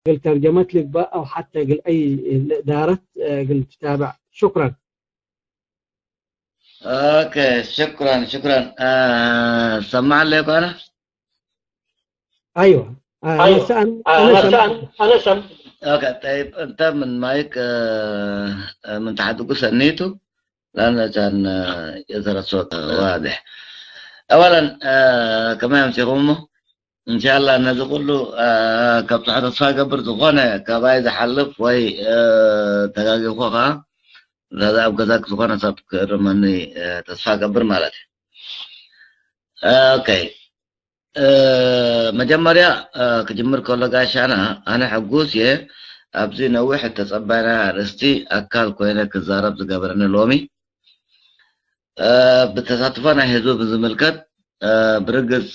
قل ترجمت لك بقى أو حتى قل أي دارت قل تتابع. شكرا. okay، شكرا شكرا. سمع لك انا؟ ايوه. ايوه، انا سم. okay، طيب انت من مايك من تحت سنيته لان كان يظهر الصوت واضح. اولا كما يمسكهم ان شاء الله ነዚ ኩሉ ካብ ፅሑ ተስፋ ገብር ዝኾነ ካባይ ዝሓልፍ ወይ ተጋጊኹ ከዓ ዛዛ ኣብ ገዛ ዝኾነ ሰብ ክእርመኒ ተስፋ ገብር ማለት እዩ። okay፣ መጀመርያ ክጅምር ከሎ ጋሻና ኣነ ሕጉስ እየ ኣብዚ ነዊሕ እተፀባይና ኣርእስቲ ኣካል ኮይነ ክዛረብ ዝገበረኒ ሎሚ። ብተሳትፎ ናይ ህዝቢ ብዝምልከት ብርግፅ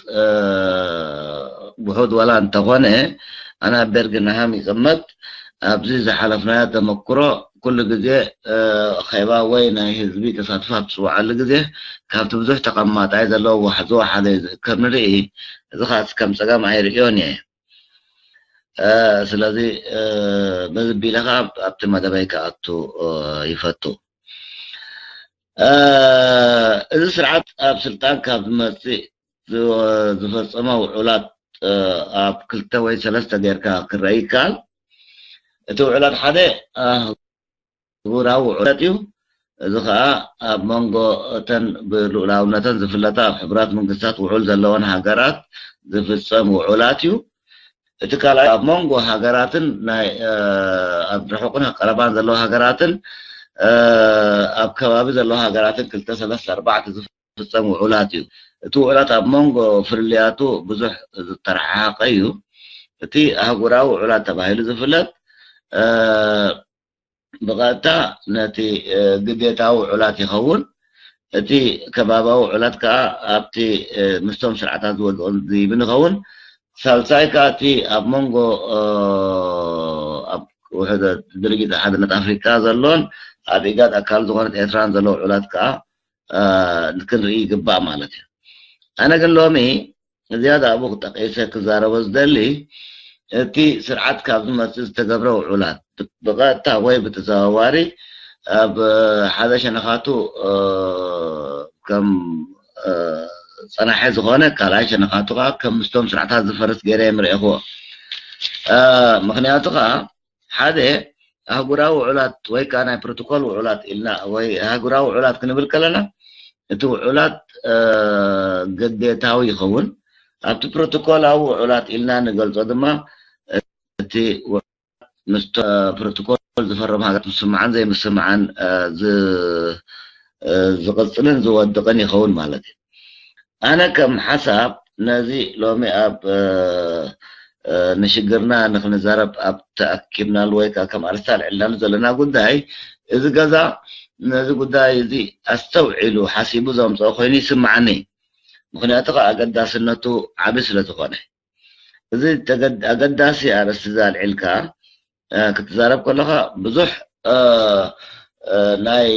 ውሑድ ዋላ እንተኾነ ኣነ ኣብ ቤርግንሃም ይቕመጥ። ኣብዚ ዝሓለፍናዮ ተመክሮ ኩሉ ግዜ ኸይባ ወይ ናይ ህዝቢ ተሳትፎ ኣብ ትፅዋዓሉ ግዜ ካብቲ ብዙሕ ተቐማጣይ ዘለዎ ዋሕዚ ሓደ ዝእከብ ንርኢ። እዚ ከዓ ከም ፀገም ኣይርዮን እየ። ስለዚ በዚ ቢለ ከዓ ኣብቲ መደበይ ክኣቱ ይፈቱ። እዚ ስርዓት ኣብ ስልጣን ካብ ዝመፅእ ዝፈፀመ ውዑላት ኣብ ክልተ ወይ ሰለስተ ጌርካ ክረአ ይከኣል። እቲ ውዕላት ሓደ ኣህጉራዊ ውዕላት እዩ። እዚ ከዓ ኣብ መንጎ እተን ብልኡላውነተን ዝፍለጣ ኣብ ሕቡራት መንግስታት ውዑል ዘለወን ሃገራት ዝፍፀም ውዑላት እዩ። እቲ ካልኣይ ኣብ መንጎ ሃገራትን ናይ ኣብ ርሑቅን ቀረባን ዘለዉ ሃገራትን ኣብ ከባቢ ዘለዉ ሃገራትን ክልተ ሰለስተ ኣርባዕተ ዝፍፀም ውዑላት እዩ። እቲ ውዑላት ኣብ መንጎ ፍልልያቱ ብዙሕ ዝተረሓሓቀ እዩ። እቲ ኣህጉራዊ ውዑላት ተባሂሉ ዝፍለጥ ብቐጥታ ነቲ ግዴታዊ ውዑላት ይኸውን። እቲ ከባባዊ ውዑላት ከዓ ኣብቲ ምስቶም ስርዓታት ዝወድቁን ዝይብን ይኸውን። ሳልሳይ ከዓ እቲ ኣብ መንጎ ኣብ ውሕደት ድርጅት ሓድነት ኣፍሪካ ዘሎን ኣብ ኢጋድ ኣካል ዝኾነት ኤርትራን ዘሎ ውዑላት ከዓ ክንርኢ ይግባእ ማለት እዩ። ኣነ ግን ሎሚ ዝያዳ ኣብኡ ጠቂሰ ክዛረቦ ዝደሊ እቲ ስርዓት ካብ ዝመፅእ ዝተገብረ ውዑላት ብቐጥታ ወይ ብተዘዋዋሪ ኣብ ሓደ ሸነኻቱ ከም ፀናሐ ዝኾነ፣ ካልኣይ ሸነኻቱ ከዓ ከም ምስቶም ስርዓታት ዝፈርስ ገይረ ምርኢኽዎ። ምክንያቱ ከዓ ሓደ ኣህጉራዊ ውዑላት ወይ ከዓ ናይ ፕሮቶኮል ውዑላት ኢልና ወይ ኣህጉራዊ ውዑላት ክንብል ከለና እቲ ውዑላት ግዴታዊ ይኸውን። ኣብቲ ፕሮቶኮላዊ ውዑላት ኢልና ንገልፆ ድማ እቲ ምስ ፕሮቶኮል ዝፈረሙ ሃገራት ምስማዓን ዘይምስማዓን ዝቕፅልን ዝወድቕን ይኸውን ማለት እዩ። ኣነ ከም ሓሳብ ነዚ ሎሚ ኣብ ንሽግርና ንክንዛረብ ኣብ ተኣኪብናሉ ወይ ከዓ ከም ኣርስታ ኣልዒልናሉ ዘለና ጉዳይ፣ እዚ ገዛ ነዚ ጉዳይ እዚ ኣስተውዒሉ ሓሲቡ ዘምፅኦ ኮይኑ ይስማዓኒ። ምክንያቱ ከዓ ኣገዳስነቱ ዓብይ ስለ ዝኾነ። እዚ ኣገዳሲ ኣርእስቲ እዚ ኣልዒልካ ክትዛረብ ከለካ ብዙሕ ናይ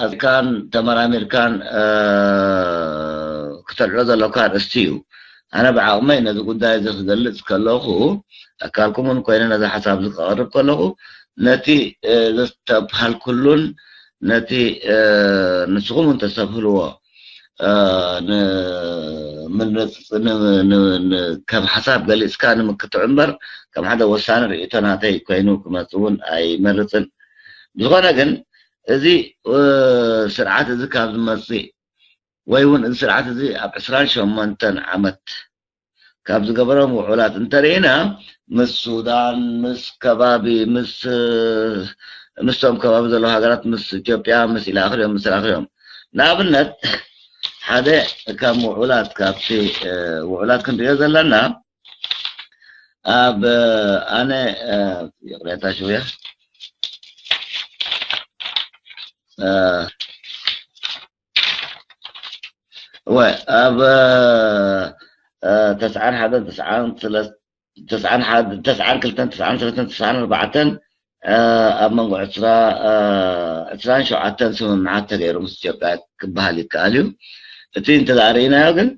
ኣዝካን ተመራሚርካን ክተልዕሎ ዘለካ ኣርእስቲ እዩ። ኣነ ብዓቕመይ ነዚ ጉዳይ እዚ ክገልፅ ከለኹ፣ ኣካልኩም እውን ኮይነ ነዚ ሓሳብ እዚ ክቐርብ ከለኹ፣ ነቲ ዝተብሃልኩሉን ነቲ ንስኹም እውን ተስተብህልዎ ከም ሓሳብ ገሊፅካ ንምክትዑ እምበር ከም ሓደ ወሳኒ ርእቶ ናተይ ኮይኑ ክመፅእ እውን ኣይመርፅን። ብዝኾነ ግን እዚ ስርዓት እዚ ካብ ዝመፅእ ወይ እውን እዚ ስርዓት እዚ ኣብ 28 ዓመት ካብ ዝገበሮም ውዑላት እንተርኢና ምስ ሱዳን፣ ምስ ከባቢ፣ ምስቶም ከባቢ ዘለዉ ሃገራት፣ ምስ ኢትዮጵያ፣ ምስ ኢላ ኣኽሪዮም ምስ ኣኽሪዮም። ንኣብነት ሓደ ካብ ውዑላት ካብቲ ውዑላት ክንሪኦ ዘለና ኣብ ኣነ ይቕሬታ ሽውያ ወይ ኣብ 91፣ 93፣ 91፣ 92፣ 93፣ 94 ኣብ መንጎ 27 ስምምዓት ተገይሩ ምስ ኢትዮጵያ ክበሃል ይከኣል እዩ። እቲ እንተዘኣርኢናዮ ግን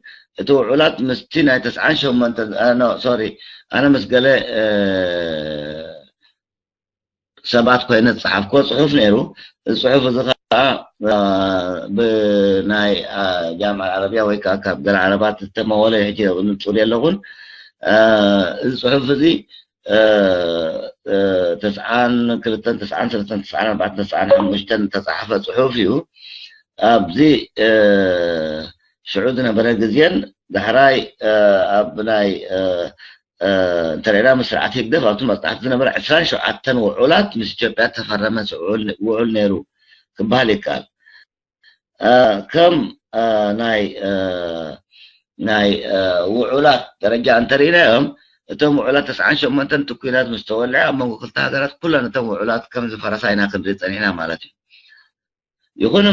እቲ ውዑላት ምስቲ ናይ 98፣ no sorry፣ ኣነ ምስ ገለ ሰባት ኮይነ ዝፀሓፍክዎ ፅሑፍ ነይሩ። እዚ ፅሑፍ እዚ ከዓ ብናይ ጃምዓ ዓረብያ ወይ ከዓ ካብ ገለ ዓረባት ዝተመወለ ሕጂ ንፁር የለኹን። እዚ ፅሑፍ እዚ 92፣ 93፣ 94፣ 95 ዝተፃሓፈ ፅሑፍ እዩ። ኣብዚ ሽዑ ዝነበረ ግዜን ዳሕራይ ኣብ ናይ እንተሪእና ምስ ስርዓት ህግደፍ ኣብቲ መፅናዕቲ ዝነበረ 27 ውዑላት ምስ ኢትዮጵያ ተፈረመ ውዑል ነይሩ ክበሃል ይከኣል። ከም ናይ ውዑላት ደረጃ እንተሪእናዮም እቶም ውዑላት 98 እቲ ኩናት ምስ ተወልዐ ኣብ መንጎ ክልተ ሃገራት ኩለን እቶም ውዑላት ከም ዝፈረሳ ኢና ክንርኢ ፀኒሕና ማለት እዩ። ይኹን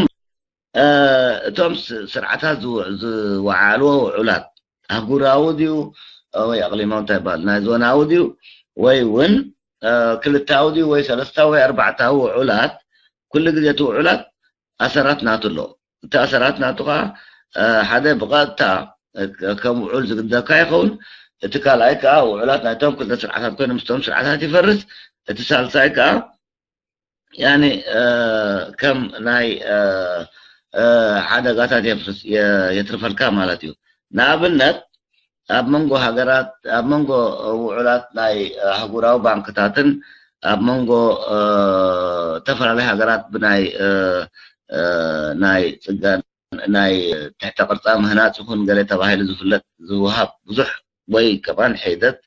እቶም ስርዓታት ዝወዓልዎ ውዑላት ኣህጉራዊ ድዩ ወይ ኣቅሊማዊ እንታይ ይበሃል ናይ ዞናዊ ድዩ ወይ እውን ክልታዊ ድዩ ወይ ሰለስታዊ ወይ ኣርባዕታዊ ውዑላት፣ ኩሉ ግዜ እቲ ውዑላት ኣሰራት ናቱ ኣሎ። እቲ ኣሰራት ናቱ ከዓ ሓደ ብቐጥታ ከም ውዑል ዝግደካ ይኸውን፣ እቲ ካልኣይ ከዓ ውዑላት ናይቶም ክልተ ስርዓታት ኮይኑ ምስቶም ስርዓታት ይፈርስ፣ እቲ ሳልሳይ ከዓ ያኒ ከም ናይ ሓደጋታት የትርፈልካ ማለት እዩ። ንኣብነት ኣብ መንጎ ሃገራት ኣብ መንጎ ውዑላት ናይ ኣህጉራዊ ባንክታትን ኣብ መንጎ ዝተፈላለዩ ሃገራት ብናይ ናይ ፅገን ናይ ትሕተ ቅርፃ ምህናፅ ይኹን ገለ ተባሂሉ ዝፍለጥ ዝውሃብ ብዙሕ ወይ ከማን ሒደት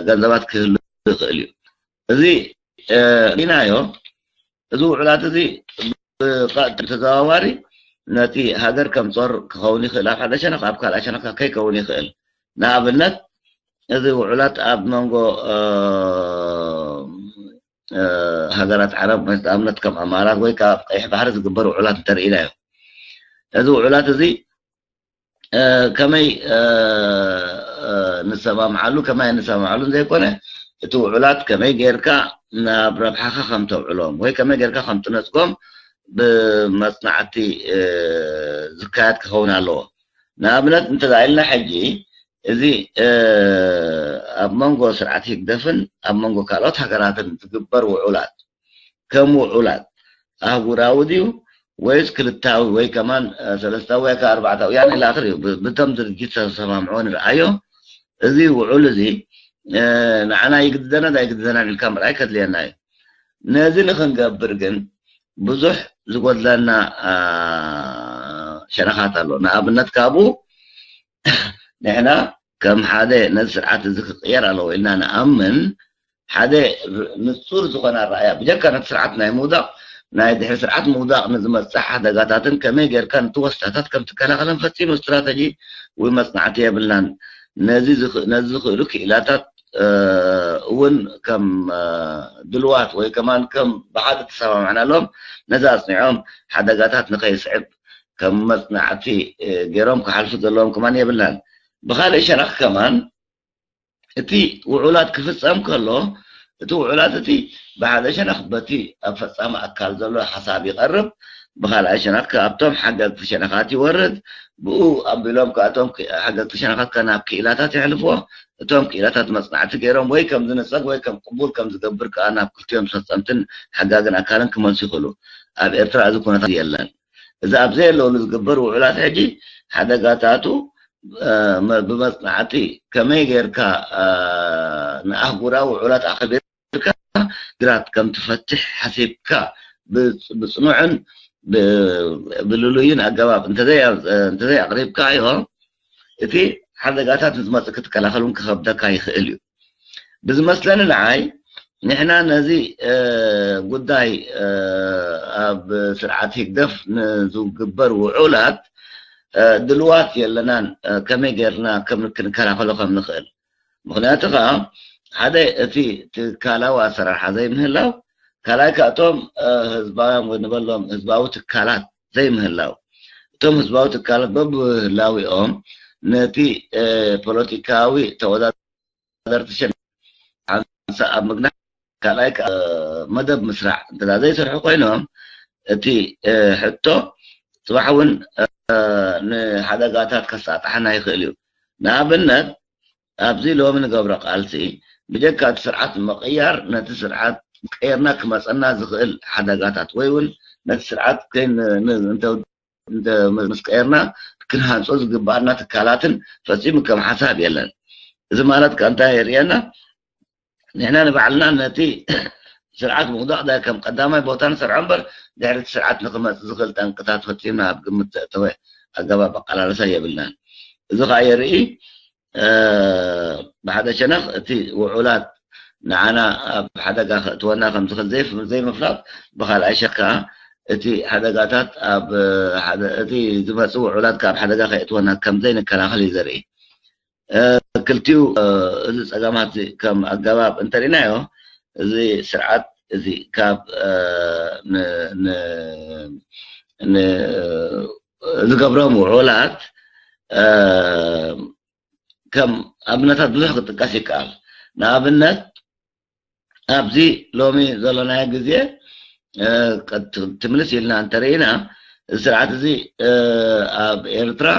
ገንዘባት ክህሉ ይኽእል እዩ። እዚ ሪናዮ እዚ ውዑላት እዚ ብተዘዋዋሪ ነቲ ሃገር ከም ጦር ክኸውን ይኽእል ኣብ ሓደ ሸነኽ፣ ኣብ ካልኣይ ሸነኽ ከይከውን ይኽእል። ንኣብነት እዚ ውዑላት ኣብ መንጎ ሃገራት ዓረብ ንኣብነት ከም ኣማራት ወይ ከዓ ቀይሕ ባሕሪ ዝግበር ውዑላት እንተርኢናዮ እዚ ውዑላት እዚ ከመይ ንሰማምዓሉ ከመይ ንሰማምዓሉ ዘይኮነ እቲ ውዑላት ከመይ ጌርካ ናብ ረብሓኻ ከም ተውዕሎም ወይ ከመይ ጌርካ ከም ትነፅጎም ብመፅናዕቲ ዝካየድ ክኸውን ኣለዎ። ንኣብነት እንተዛኢልና ሕጂ እዚ ኣብ መንጎ ስርዓት ህግደፍን ኣብ መንጎ ካልኦት ሃገራትን ዝግበር ውዑላት ከም ውዑላት ኣህጉራዊ ድዩ ወይስ ክልታዊ ወይ ከማን ሰለስታዊ ወይ ከዓ ኣርባዕታዊ ያኒ ላኣኽር እዩ ብቶም ድርጅት ተሰማምዖ ንርኣዮ፣ እዚ ውዑል እዚ ንዓና ይግድደና ኣይግድደናን ኢልካ ምርኣይ ከድልየና እዩ። ነዚ ንክንገብር ግን ብዙሕ ዝጎድለና ሸነኻት ኣሎ። ንኣብነት ካብኡ ንሕና ከም ሓደ ነዚ ስርዓት እዚ ክቅየር ኣለዎ ኢልና ንኣምን ሓደ ንፁር ዝኾነ ኣረኣያ ብጀካ ነቲ ስርዓት ናይ ምውዳቕ ናይ ድሕሪ ስርዓት ምውዳቕ ንዝመፅእ ሓደጋታትን ከመይ ጌርካ ነቲ ወስታታት ከም ትከላኸለን ፈፂሙ ስትራተጂ ወይ መፅናዕቲ የብልናን። ነዚ ዝኽእሉ ክኢላታት እውን ከም ድልዋት ወይ ከማን ከም ብሓደ ተሰማምዕናሎም ነዚ ኣፅኒዖም ሓደጋታት ንከይስዕብ ከም መፅናዕቲ ገይሮም ክሓልፉ ዘለዎም ከማን የብልናን። ብካልእ ሸነኽ ከማን እቲ ውዑላት ክፍፀም ከሎ እቲ ውዑላት እቲ ብሓደ ሸነኽ በቲ ኣብ ፈፃሚ ኣካል ዘሎ ሓሳብ ይቐርብ፣ ብካልኣይ ሸነኽ ካብቶም ሓገግቲ ሸነኻት ይወርድ፣ ብኡ ኣቢሎም ካብቶም ሓገግቲ ሸነኻት ከ ናብ ክኢላታት የሕልፍዎ። እቶም ክኢላታት መፅናዕቲ ገይሮም ወይ ከም ዝንፀግ ወይ ከም ቅቡል ከም ዝገብር ከዓ ናብ ክልቲኦም ፈፀምትን ሓጋግን ኣካልን ክመልሱ ይኽእሉ። ኣብ ኤርትራ እዚ ኩነታት የለን። እዚ ኣብ ዘየለውሉ ዝግበር ውዑላት ሕጂ ሓደጋታቱ ብመፅናዕቲ ከመይ ጌርካ ንኣህጉራዊ ውዑላት ኣኽቢርካ ግራት ከም ትፈትሕ ሓሲብካ ብፅኑዕን ብልሉይን ኣገባብ እንተዘይ ኣቕሪብካዮ እቲ ሓደጋታት ንዝመፅእ ክትከላኸል እውን ክከብደካ ይኽእል እዩ። ብዝመስለኒ ንዓይ ንሕና ነዚ ጉዳይ ኣብ ስርዓት ህግደፍ ንዝግበር ውዑላት ድልዋት የለናን ከመይ ጌርና ከም ክንከላኸሎ ከም ንኽእል። ምክንያቱ ከዓ ሓደ እቲ ትካላዊ ኣሰራርሓ ዘይምህላው፣ ካልኣይ ከዓ እቶም ህዝባውያን ወይ ንበሎም ህዝባዊ ትካላት ዘይምህላው። እቶም ህዝባዊ ትካላት በብህላዊኦም ነቲ ፖለቲካዊ ተወዳደርቲ ሓንሳ ኣብ ምግናሕ ካልኣይ መደብ ምስራዕ እንተዳ ዘይሰርሑ ኮይኖም እቲ ሕቶ ፅባሕ እውን ንሓደጋታት ከሳጥሐና ይኽእል እዩ። ንኣብነት ኣብዚ ሎሚ ንገብሮ ቃልሲ ብጀካ እቲ ስርዓት ምቕያር ነቲ ስርዓት ቀይርና ክመፀና ዝኽእል ሓደጋታት ወይ እውን ነቲ ስርዓት ምስ ቀየርና ክንሃንፆ ዝግባአና ትካላትን ፈፂሙ ከም ሓሳብ የለን። እዚ ማለት ከ እንታይ የርእየና? ንሕና ንባዕልና ነቲ ስርዓት ምውዳቅ ዳ ከም ቀዳማይ ቦታ ንሰርዖ እምበር ድሕሪ እቲ ስርዓት ንክመፅእ ዝኽእል ጠንቅታት ፈፂምና ኣብ ግምት ዘእተወ ኣገባብ ኣቀላልሳ የብልናን። እዚ ከዓ የርኢ ብሓደ ሸነኽ እቲ ውዑላት ንዓና ኣብ ሓደጋ ከእትወና ከም ዝኽእል ዘይምፍላጥ፣ ብካልኣይ ሸነኽ ከዓ እቲ ሓደጋታት ኣብ እቲ ዝመፅእ ውዑላት ካብ ሓደጋ ከየእትወና ከም ዘይንከላኸል እዩ ዘርኢ። ክልቲኡ እዚ ፀገማት ከም ኣገባብ እንተሪእናዮ እዚ ስርዓት እዚ ካብ ዝገብሮም ውዑላት ከም ኣብነታት ብዙሕ ክጥቀስ ይከኣል። ንኣብነት ኣብዚ ሎሚ ዘለናዮ ግዜ ትምልስ ኢልና እንተርኢና እዚ ስርዓት እዚ ኣብ ኤርትራ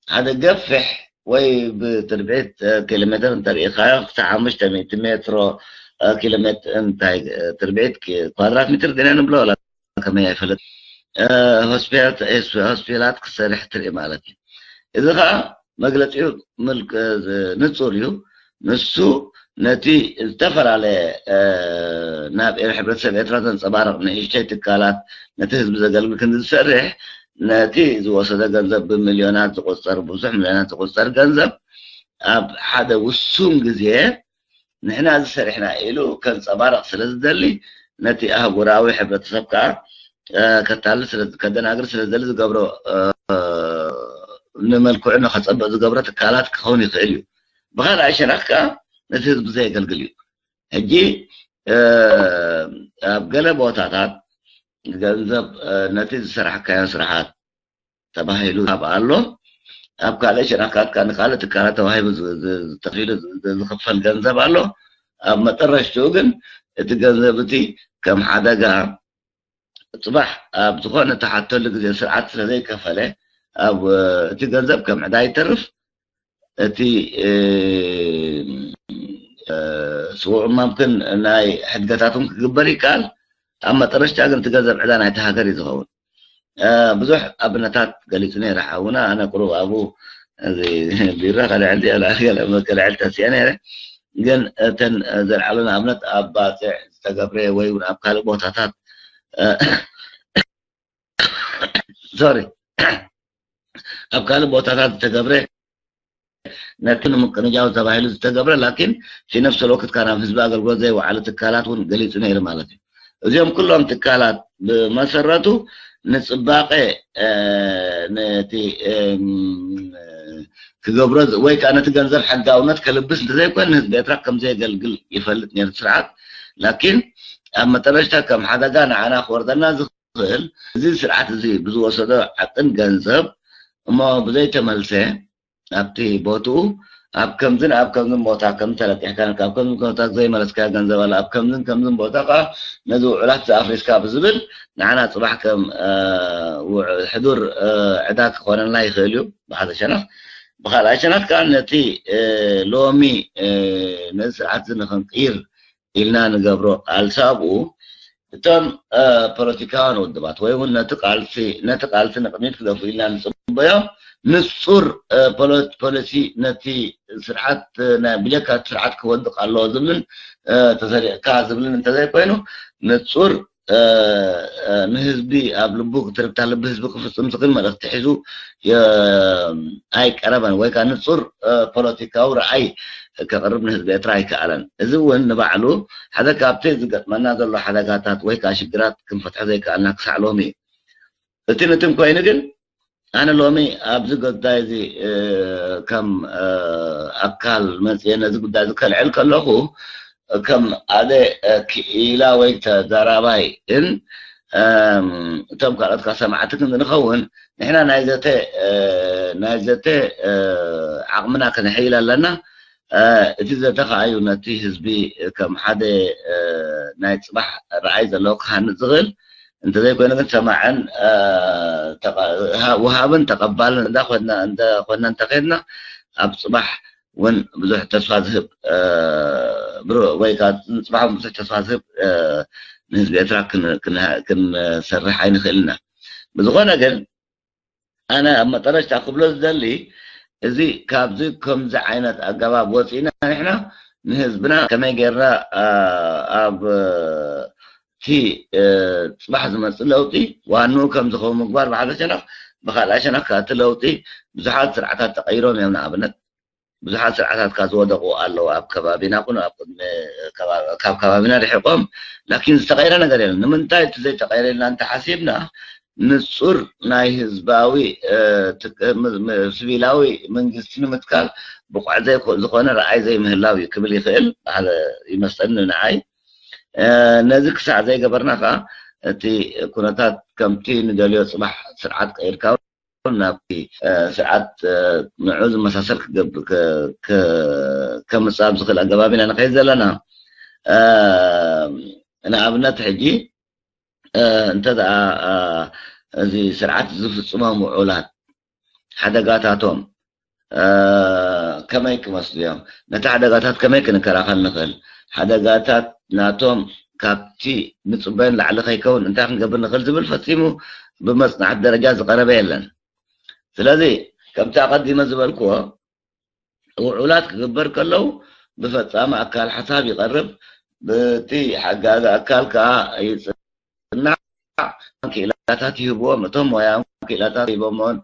ሓደ ገፊሕ ወይ ብትርብዒት ኪሎ ሜትር እንተሪኢኻዮ ክሳብ 500 ሜትሮ ኪሎ ሜትር እንታይ ትርብዒት ኳድራት ሜትር ዲና ንብሎ ወላ ከመይ ኣይፈለጥ ሆስፒታላት ክሰርሕ ትርኢ ማለት እዩ። እዚ ከዓ መግለፂኡ ንፁር እዩ። ንሱ ነቲ ዝተፈላለየ ናብ ሕብረተሰብ ኤርትራ ዘንፀባርቕ ንእሽተይ ትካላት ነቲ ህዝቢ ዘገልግል ክንዲ ዝሰርሕ ነቲ ዝወሰደ ገንዘብ ብሚልዮናት ዝቁፀር ብዙሕ ሚልዮናት ዝቁፀር ገንዘብ ኣብ ሓደ ውሱን ግዜ ንሕና እዚ ሰሪሕና ኢሉ ከንፀባርቕ ስለ ዝደሊ ነቲ ኣህጉራዊ ሕብረተሰብ ከዓ ከታልል ከደናግር ስለ ዝደሊ ዝገብሮ ንመልክዑ ንከፀብቕ ዝገብሮ ትካላት ክኸውን ይኽእል እዩ። ብካልኣይ ሸነኽ ከዓ ነቲ ህዝቢ ዘየገልግል እዩ። ሕጂ ኣብ ገለ ቦታታት ገንዘብ ነቲ ዝሰራሕካዮ ስራሓት ተባሂሉ ኣብ ኣሎ፣ ኣብ ካልእ ሸነኻት ንካልእ ትካላት ተባሂሉ ተኺሉ ዝኽፈል ገንዘብ ኣሎ። ኣብ መጠረሽትኡ ግን እቲ ገንዘብ እቲ ከም ሓደጋ ፅባሕ ኣብ ዝኾነ ተሓተሉ ግዜ ስርዓት ስለ ዘይከፈለ ኣብ እቲ ገንዘብ ከም ዕዳ ይተርፍ። እቲ ስውዕ ማምክን ናይ ሕድገታት እውን ክግበር ይከኣል። ኣብ መጠረሽታ ግን እቲ ገንዘብ ዕዳ ናይቲ ሃገር እዩ ዝኸውን። ብዙሕ ኣብነታት ገሊፁ ነይረ ሓውና። ኣነ ቁሩብ ኣብኡ እዚ ቢራ ከልዕል ከልዕል ተሲአ ነይረ፣ ግን እተን ዘለዓሉ ንኣብነት ኣብ ባፅዕ ዝተገብረ ወይ እውን ኣብ ካልእ ቦታታት sorry ኣብ ካልእ ቦታታት ዝተገብረ ነቲ ንምቅንጃው ተባሂሉ ዝተገብረ ላኪን في نفس الوقت ካብ ናብ ህዝቢ ኣገልግሎት ዘይወዓሉ ትካላት እውን ገሊፁ ነይሩ ማለት እዩ። እዚኦም ኩሎም ትካላት ብመሰረቱ ንፅባቐ ነቲ ክገብሮ ወይ ከዓ ነቲ ገንዘብ ሕጋውነት ከልብስ እንተዘይኮይኑ ንህዝቢ ኤርትራ ከም ዘየገልግል ይፈልጥ ነይሩ ስርዓት። ላኪን ኣብ መጠረሽታ ከም ሓደጋ ንዓና ክወርደና ዝኽእል እዚ ስርዓት እዚ ብዝወሰዶ ዓቅን ገንዘብ እሞ ብዘይተመልሰ ኣብቲ ቦትኡ ኣብ ከምዝን ኣብ ከምዝን ቦታ ከም ተለቂሕካ ኣብ ከምዝን ቦታ ዘይመለስካዮ ገንዘብ ኣለ፣ ኣብ ከምዝን ከምዝን ቦታ ከዓ ነዚ ውዕላት ዝኣፍሪስካ ብዝብል ንዓና ፅባሕ ከም ሕዱር ዕዳ ክኾነልና ይኽእል እዩ ብሓደ ሸነኽ። ብካልኣይ ሸነኽ ከዓ ነቲ ሎሚ ነዚ ስርዓት እዚ ንክንቅይር ኢልና ንገብሮ ቃልሲ ኣብኡ እቶም ፖለቲካውያን ውድባት ወይ እውን ነቲ ቃልሲ ንቅድሚት ክደፍኡ ኢልና ንፅበዮም ንፁር ፖሊሲ ነቲ ስርዓት ናይ ብጀካ እቲ ስርዓት ክወድቕ ኣለዎ ዝብልን ተሰሪዕካ ዝብልን እንተዘይኮይኑ ንፁር ንህዝቢ ኣብ ልቡ ክትርብታ ልቢ ህዝቢ ክፍፅም ዝኽእል መልእክቲ ሒዙ ኣይቀረበን ወይ ከዓ ንፁር ፖለቲካዊ ረኣይ ከቅርብ ንህዝቢ ኤርትራ ኣይከኣለን። እዚ እውን ንባዕሉ ሓደ ካብቲ ዝገጥመና ዘሎ ሓደጋታት ወይ ከዓ ሽግራት ክንፈትሖ ዘይከኣልና ክሳዕ ሎሚ እዩ። እቲ ነትን ኮይኑ ግን ኣነ ሎሚ ኣብዚ ጉዳይ እዚ ከም ኣካል መፅአ ነዚ ጉዳይ እዚ ከልዕል ከለኹ ከም ሓደ ክኢላ ወይ ተዛራባይ እን እቶም ካልኦት ካብ ሰማዕቲ ንኸውን ንሕና ናይ ዘተ ዓቕምና ክንሕይል ኣለና። እቲ ዘተ ከዓ እዩ ነቲ ህዝቢ ከም ሓደ ናይ ፅባሕ ረኣይ ዘለዎ ክሃንፅ ዝኽእል። እንተዘይኮይኑ ግን ሰማዕን ውሃብን ተቐባልን እንዳኮና እንተኸድና ኣብ ፅባሕ እውን ብዙሕ ተስፋ ዝህብ ወይ ከዓ ንፅባሕ ብዙሕ ተስፋ ዝህብ ንህዝቢ ኤርትራ ክንሰርሕ ኣይንኽእልና። ብዝኾነ ግን ኣነ ኣብ መጠረሽታ ክብሎ ዝደሊ እዚ ካብዚ ከምዚ ዓይነት ኣገባብ ወፂእና ንሕና ንህዝብና ከመይ ጌርና ኣብ እቲ ፅባሕ ዝመፅእ ለውጢ ዋንኡ ከም ዝኸውን ምግባር ብሓደ ሸነኽ፣ ብካልኣይ ሸነኽ ከዓ እቲ ለውጢ ብዙሓት ስርዓታት ተቐይሮም እዮም። ንኣብነት ብዙሓት ስርዓታት ካ ዝወደቑ ኣለዉ ኣብ ከባቢና ኩኑ ኣብ ቅድሚ ካብ ከባቢና ርሒቆም፣ ላኪን ዝተቐየረ ነገር የለን። ንምንታይ እቲ ዘይተቐየረ ኢልና እንተሓሲብና ንፁር ናይ ህዝባዊ ሲቪላዊ መንግስቲ ንምትካል ብቑዕ ዝኾነ ረኣይ ዘይምህላው እዩ ክብል ይኽእል ሓደ ይመስለኒ ንዓይ። ነዚ ክሳዕ ዘይገበርና ከዓ እቲ ኩነታት ከምቲ ንደልዮ ፅባሕ ስርዓት ቀይርካ ናብቲ ስርዓት ንዑ ዝመሳሰል ከምፅእ ኣብ ዝኽእል ኣገባብ ኢና ንኸይድ ዘለና። ንኣብነት ሕጂ እንተ ደኣ እዚ ስርዓት ዝፍፅሞም ውዑላት ሓደጋታቶም ከመይ ክመስሉ እዮም፣ ነቲ ሓደጋታት ከመይ ክንከላኸል ንኽእል፣ ሓደጋታት ናቶም ካብቲ ንፅበዮን ላዕሊ ከይከውን እንታይ ክንገብር ንኽእል ዝብል ፈፂሙ ብመፅናዕቲ ደረጃ ዝቐረበ የለን። ስለዚ ከምቲ ኣቐዲመ ዝበልክዎ ውዑላት ክግበር ከለው ብፈፃሚ ኣካል ሓሳብ ይቐርብ፣ በቲ ሓጋዚ ኣካል ከዓ ይፅናዕ፣ ክኢላታት ይህብዎም። እቶም ሞያም ክኢላታት ሂቦሞን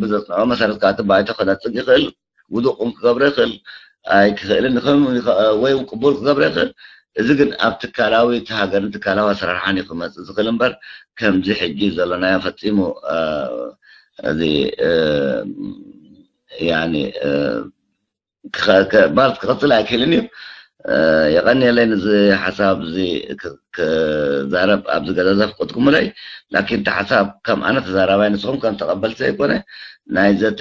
ብዘፅንዖ መሰረት ከዓ እቲ ባይቶ ክነፅግ ይኽእል፣ ውዱቅ ክገብሮ ይኽእል፣ ኣይክኽእልን ወይ እውን ቅቡል ክገብሮ ይኽእል። እዚ ግን ኣብ ትካላዊ እቲ ሃገርን ትካላዊ ኣሰራርሓን እዩ ክመፅእ ዝኽእል እምበር ከምዚ ሕጂ ዘለናዮ ፈፂሙ እዚ ያኒ ማለት ክቕፅል ኣይክእልን እዩ። የቐኒየለይ ነዚ ሓሳብ እዚ ክዛረብ ኣብዚ ገዛ ዘፍቀድኩምለይ። ላኪን እቲ ሓሳብ ከም ኣነ ተዛራባይ ንስኹም ከም ተቐበልቲ ዘይኮነ ናይ ዘተ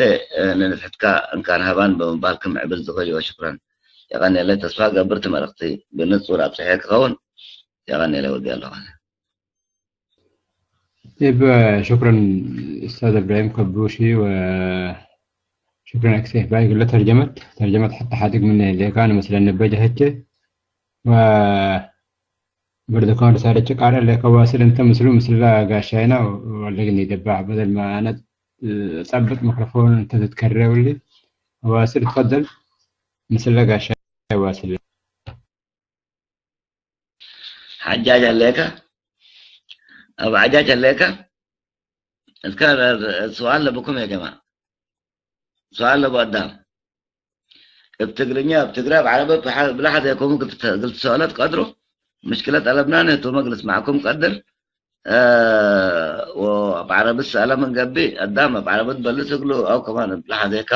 ንንትሕትካ እንካን ሃባን ብምባል ክምዕብል ዝኽእል እዩ። ሽክረን፣ የቐኒየለይ። ተስፋ ገብር እቲ መልእኽቲ ብንፁር ኣብፅሐ ክኸውን። የቐኒየለይ፣ ወዲ ኣለኹ። طيب، شكرا أستاذ إبراهيم كبوشي وشكرا أكسيف باي قلت ترجمت حتى حادق من اللي كان مثلا نبجة هتش و برضو كان رسالة قال اللي كواسل انت مثلو مثل قاشينا ولا قلني دبع بدل ما انا ثبت ميكروفون انت تتكرر لي. واسل تفضل مثل قاشينا واسل. حجاج عليك أبو عجاج عليك. كان السؤال لبكم يا جماعة، سؤال لبو قدام بتقرنيا بتقرا بعربي بلحظة يكون قلت سؤالات قدروا مشكلة طلبنا تو مجلس معكم قدر وبعربي السؤال من قبي قدام بعربي تبلس له أو كمان بلحظة هيك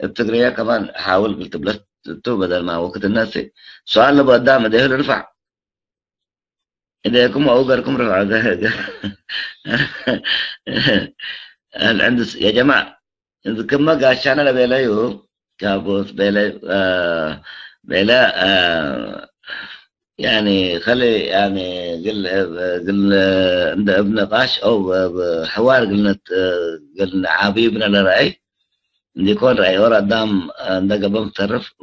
بتقريا كمان حاول قلت بلس تو بدل ما وقت الناس. سؤال لبو قدام ده رفع إيديكم أو غيركم رفع. عند يا جماعة كما قاشانا لبيلايو كابوس بيلا بيلا يعني خلي يعني قل قل عند بنقاش أو بحوار قلنا قلنا عابيبنا لرأي يكون رأي ورا قدام عند قبل متصرف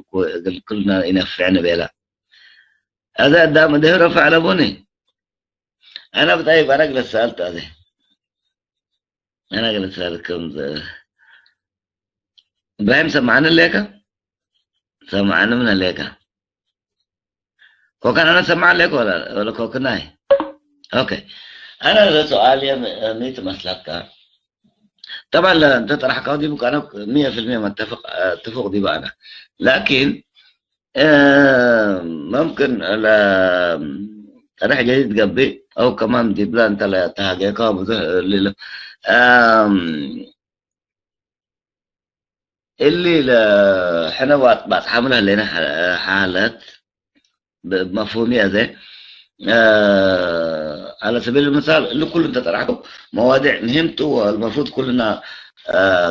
قل كلنا ينفعنا بيلا هذا قدام ده رفع على بني. أنا طيب أنا قلت سألت هذا أنا قلت سألتكم إبراهيم سمعنا الليكا سمعنا من الليكا كوكان أنا سمع لك ولا كوكناي. أوكي أنا هذا سؤال يا ميت مسلك. طبعا لا أنت طرح قاضي بك أنا 100% ما اتفق دي بقى أنا، لكن ممكن لا طرح جديد قبي أو كمان دي بلا أنت لا تهاجيك اللي حنا بعد حملها لنا حالات بمفهومية زي على سبيل المثال اللي كل انت طرحته مواضيع مهمته والمفروض كلنا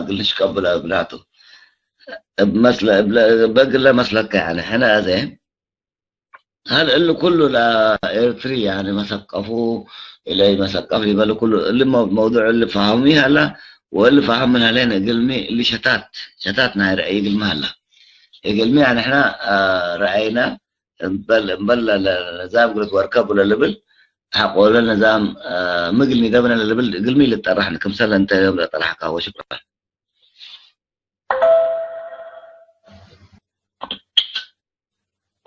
قلناش قبل بناته بمسلك بقول مسلك يعني حنا زي هل اللي كله لا ارتري يعني مثقفوا إلى مثقف يبقى كله اللي موضوع اللي فهميها لا واللي فهم من هلين قلمي اللي شتات ناي رأي قلمها هلا قلمي يعني احنا رأينا نبل النظام قلت وركب ولا لبل حقول النظام مقلمي دبنا لبل قلمي اللي طرحنا كم سنة انت يوم اللي طرحك هو. شكرا.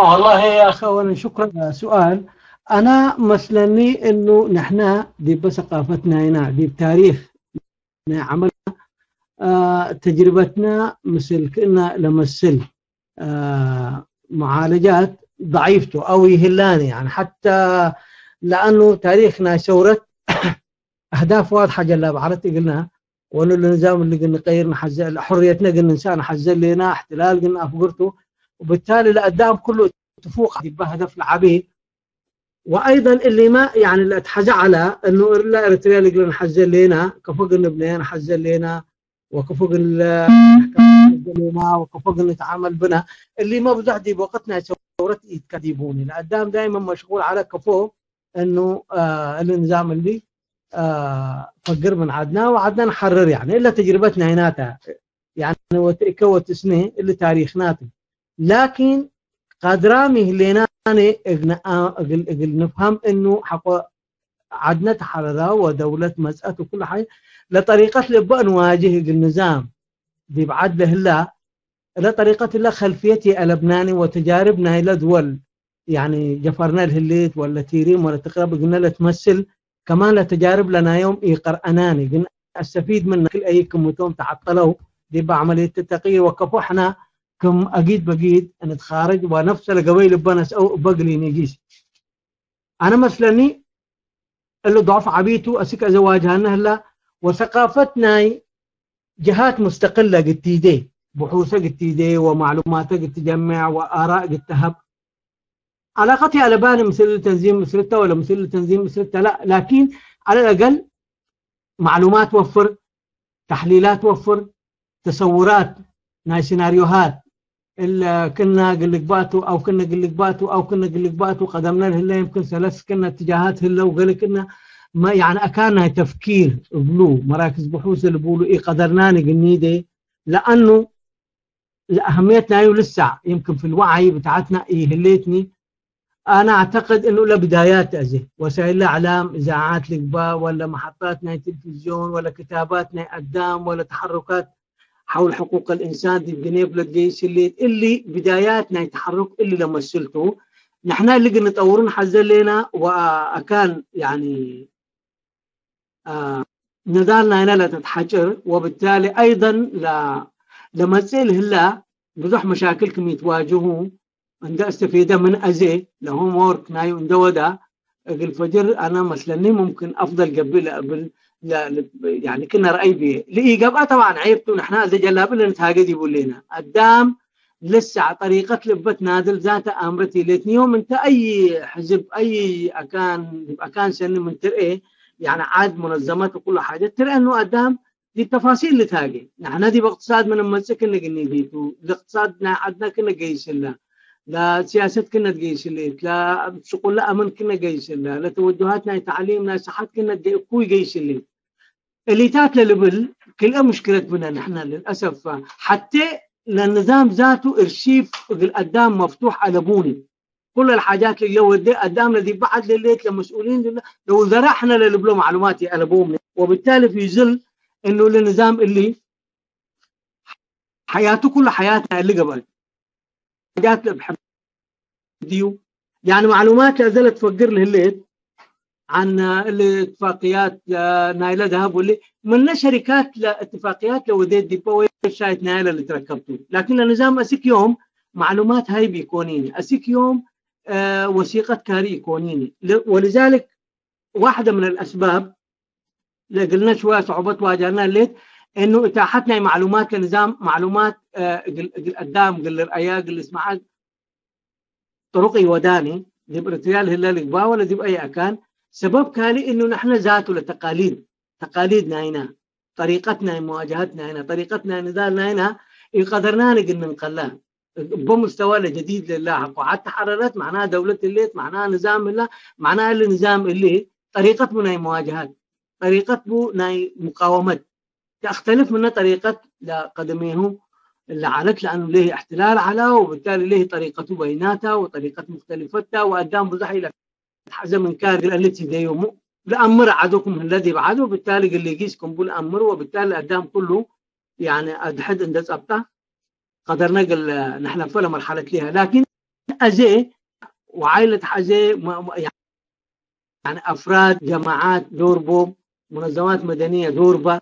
والله يا أخي أولا شكرا. سؤال أنا مثلني إنه نحن دي بثقافتنا هنا دي بتاريخ عملنا تجربتنا مثل كنا لمثل معالجات ضعيفته أو يهلاني يعني، حتى لأنه تاريخنا ثورة أهداف واضحة جل بعرت قلنا، وإنه النظام اللي قلنا غيرنا حريتنا قلنا إنسان حزل لنا احتلال قلنا أفقرته، وبالتالي الأدام كله تفوق بهدف العبيد. وايضا اللي ما يعني اللي اتحزع على انه لا اريتريا اللي قلنا حزل لنا كفوق نبنينا حزل لنا وكفوق لنا وكفوق نتعامل بنا، اللي ما بزحدي بوقتنا ثورة يتكذبوني الأدام دائما مشغول على كفو انه النظام اللي فقر من عدنا وعدنا نحرر يعني، الا تجربتنا هناك يعني وتكوت سنه اللي تاريخناته، لكن قادرامي لنا نفهم انه حق عدنا تحررها ودولة مسأت وكل حاجة لطريقة لبقى نواجه النظام دي بعد له لطريقة الله خلفيتي اللبناني وتجاربنا إلى دول يعني جفرنا الهليت ولا تيريم ولا تقرب قلنا لا تمثل كمان لتجارب لنا يوم يقرأناني قلنا استفيد من كل أي كمتهم تعطلوا دي بعملية التغيير وقفوا احنا كم أجيد بجيد نتخارج ونفس القبيل بنس أو بقلي نجيش. أنا مثلاً اللي ضعف عبيته أسك زواجها هلا وثقافتنا جهات مستقلة قد تيدي بحوثة قد تيدي ومعلومات قد تجمع وآراء قد تهب علاقتي على بالي مثل التنظيم مثلتا ولا مثل التنظيم مثلتا لا، لكن على الأقل معلومات وفر، تحليلات وفر، تصورات ناي سيناريوهات اللي كنا قلقباتو او كنا قلقباتو او كنا قلقباتو قدمنا له يمكن ثلاث كنا اتجاهات هلا وقال كنا ما يعني اكان تفكير بلو مراكز بحوث اللي بقولوا ايه قدرنا نجنيدي، لانه اهميتنا ايوه لسه يمكن في الوعي بتاعتنا ايه هليتني. انا اعتقد انه لبدايات ازي وسائل الاعلام اذاعات القباء ولا محطاتنا تلفزيون ولا كتاباتنا قدام ولا تحركات حول حقوق الانسان دي بجنيف للجيش اللي بداياتنا يتحرك اللي لما سلته نحن اللي قلنا نطورون حزل لنا وكان يعني نضالنا هنا لا تتحجر، وبالتالي ايضا لما تصير هلا بزح مشاكلكم يتواجهوا عند استفيده من ازي لهم ورك نايو اندودا الفجر. انا مثلا ممكن افضل قبل لا يعني كنا رأي به لإيجابها طبعا عيبته نحن زي جلاب اللي نتهاجد يقول لنا قدام لسه على طريقة لبت نادل ذات أمرتي ليتني يوم انت أي حزب أي أكان سن من ترقي يعني عاد منظمات وكل حاجة ترى إنه قدام دي التفاصيل اللي تاجي نحن دي باقتصاد من لما كنا قلنا الاقتصاد عندنا كنا جيش لا سياسة كنا تجيش لا شغل لا أمن كنا جيش لا توجهاتنا تعليمنا صحة كنا كوي جيش اللي تات للبل كل مشكلة بنا نحن للأسف حتى للنظام ذاته ارشيف قدام مفتوح على بوني كل الحاجات اللي ودي قدامنا دي بعد لليت للمسؤولين لو ذرحنا للبلو معلوماتي على بومنا، وبالتالي في ظل انه النظام اللي حياته كل حياتنا اللي قبل حاجات بحب ديو يعني معلومات لا زالت تفجر له عن الاتفاقيات نايلة ذهب واللي من شركات لاتفاقيات لو ديت دي ويب سايت نايلة اللي تركبته، لكن النظام اسك يوم معلومات هاي بيكونيني اسك يوم وثيقة كاري يكونيني. ولذلك واحدة من الأسباب اللي قلنا شوية صعوبات واجهنا ليت انه اتاحتنا معلومات لنظام معلومات قدام قل الرأيا قل اسمعات طرقي وداني دي برتيال هلال قبا ولا دي بأي أكان سبب كالي انه نحن ذاته لتقاليد تقاليدنا هنا طريقتنا مواجهتنا هنا طريقتنا نضالنا هنا قدرنا نقل ننقلها بمستوى جديد لله وعاد تحررت معناها دولة الليت معناها نظام الله معناها النظام اللي طريقتنا مواجهات طريقتنا مقاومة تختلف من طريقة قدميه اللي عالت، لأنه ليه احتلال على، وبالتالي ليه طريقته بيناتها وطريقة مختلفتها، وقدام بزح إلى حزم من كان التي ديومو الأمر عدوكم الذي بعده، وبالتالي قال لي جيسكم بالأمر، وبالتالي قدام كله يعني أدحد عند أبطا قدرنا قال نحن فلا مرحلة ليها. لكن أزي وعائلة أزي يعني أفراد، جماعات دوربو، منظمات مدنية دوربة،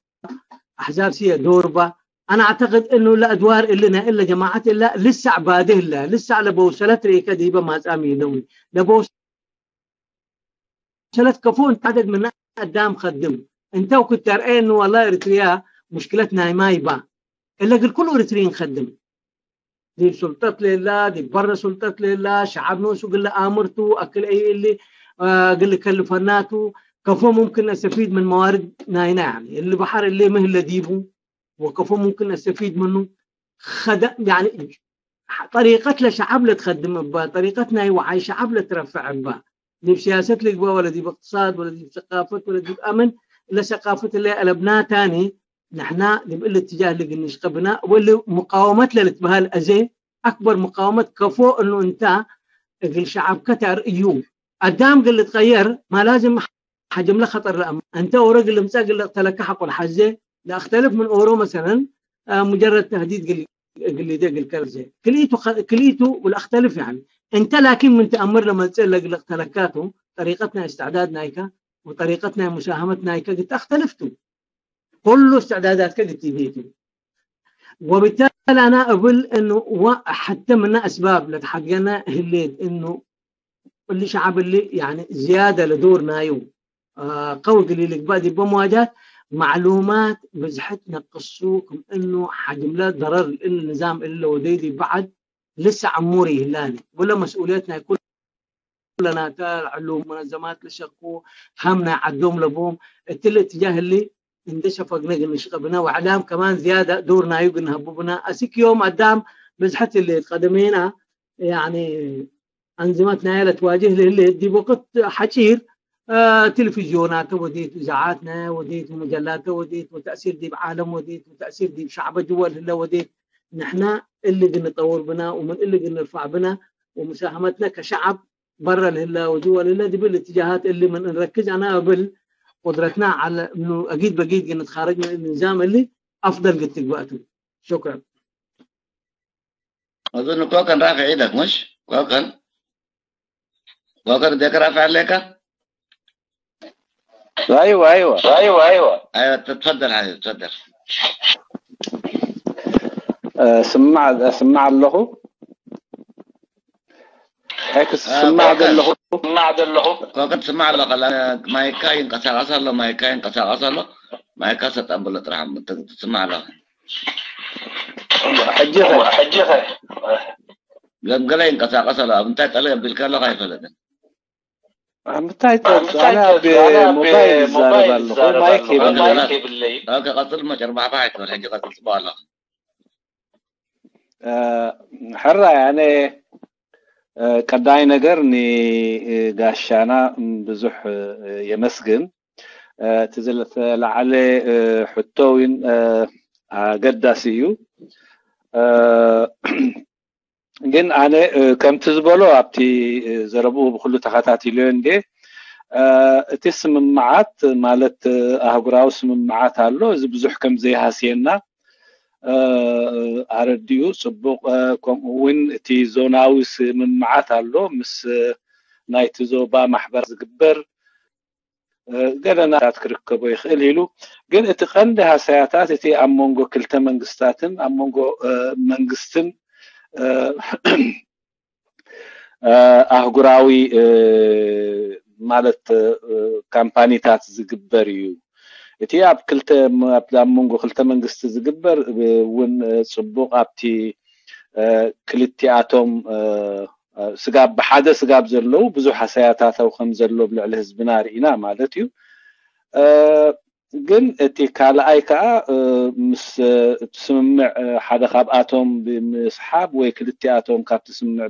أحزاب سياسية دوربة. أنا أعتقد إنه لا أدوار إلنا إلا جماعات إلا لسه عباده إلا لسه على بوصلة ريكا ديبا ما تأمي لوني لبوصلة كفون عدد من قدام خدم. أنت وكنت ترى إنه والله إريتريا مشكلتنا ما يبا إلا قل كل إريتريين خدم، دي سلطة لله، دي برا سلطة لله، شعب نوسو قل آمرتو أكل أي اللي قل كلفناتو كفو ممكن أستفيد من موارد ناينا، يعني اللي بحر اللي مهل ديبو وكفو ممكن أستفيد منه. يعني طريقة لشعب لتخدم بها، طريقتنا وعي شعب لترفع بها، دي بسياسة لك ولا دي باقتصاد ولا دي بثقافة ولا دي بأمن، لا ثقافة اللي قلبناها تاني. نحن نبقى الاتجاه اللي نشقبنا واللي مقاومتنا لتبها الأزي أكبر مقاومة كفو إنه أنت الشعب كتر يوم قدام قل تغير ما لازم حجم له خطر الأمن. أنت ورق اللي مساق اللي اقتلك حق الحزة لا أختلف من أورو مثلا مجرد تهديد قل قل ده قل كرزة كليته ولا أختلف يعني أنت، لكن من تأمر لما تسأل قل اقتلكاته طريقتنا استعداد نايكا وطريقتنا مساهمة نايكا قلت اختلفتوا كل استعداداتك قلت بيتي. وبالتالي أنا أقول إنه حتى من أسباب لتحققنا هليت إنه اللي شعب اللي يعني زيادة لدور نايو قوي قليل بعد بمواجهة معلومات بزحت نقصوكم إنه حجم لا ضرر النظام اللي وديدي بعد لسه عموري هلاني ولا مسؤوليتنا كلنا علوم منظمات لشقو همنا عدوم لبوم الاتجاه اللي اندشفق نقل نشقبنا وإعلام كمان زيادة دورنا يقول نهببنا أسيك يوم قدام بزحت اللي تقدمينا يعني أنظمتنا يلا تواجه اللي دي وقت حشير تلفزيونات وديت إذاعاتنا وديت مجلات وديت وتأثير دي بعالم وديت وتأثير دي بشعب جوال اللي وديت. نحن اللي بنطور بنا ومن اللي بنرفع بنا ومساهمتنا كشعب برا الهلا وجوا الهلا دي بالاتجاهات اللي من نركز أنا قبل قدرتنا على إنه أكيد بقيت نتخارج من النظام اللي أفضل قلت وقته. شكرا. أظن كوكن رافع إيدك مش؟ كوكن ديك رافع عليك؟ ايوه ايوه ايوه ايوه ايوه تفضل حبيبي تفضل. سمع له هيك سمع له سمع له كوكن سمع له قال مايكا ينقص له مايكا ينقص له مايكا ستقبل ترحم تسمع له حجيها حجيها قال ينقص له انت قال بالكلا خايف متى انا بموبايل زارب مايك بالليل اوكي قتل ما جربع بعد ولا قتل صباله حرة يعني ቀዳይ ነገር ንጋሻና ብዙሕ የመስግን እቲ ዝተለዓለ ሕቶ እውን ኣገዳሲ እዩ። ግን ኣነ ከምቲ ዝበሎ ኣብቲ ዘረብኡ ብኩሉ ተኸታቲሉ እንደ እቲ ስምምዓት ማለት ኣህጉራዊ ስምምዓት ኣሎ እዚ ብዙሕ ከም ዘይሃስየና ኣረዲኡ ፅቡቅ። ከምኡ እውን እቲ ዞናዊ ስምምዓት ኣሎ ምስ ናይቲ ዞባ ማሕበር ዝግበር ገለናታት ክርከቦ ይኽእል ኢሉ። ግን እቲ ቀንዲ ሃሳያታት እቲ ኣብ መንጎ ክልተ መንግስታትን ኣብ መንጎ መንግስትን ኣህጉራዊ ማለት ካምፓኒታት ዝግበር እዩ። እቲ ኣብ ክልተ ኣብ መንጎ ክልተ መንግስቲ ዝግበር እውን ፅቡቅ ኣብቲ ክልቲኣቶም ስጋብ ብሓደ ስጋብ ዘለው ብዙሕ ሃሳያታት ከም ዘሎ ብልዕሊ ህዝብና ርኢና ማለት እዩ። ግን እቲ ካልኣይ ከዓ ምስ ስምምዕ ሓደ ካብኣቶም ብምስሓብ ወይ ክልቲኣቶም ካብቲ ስምምዕ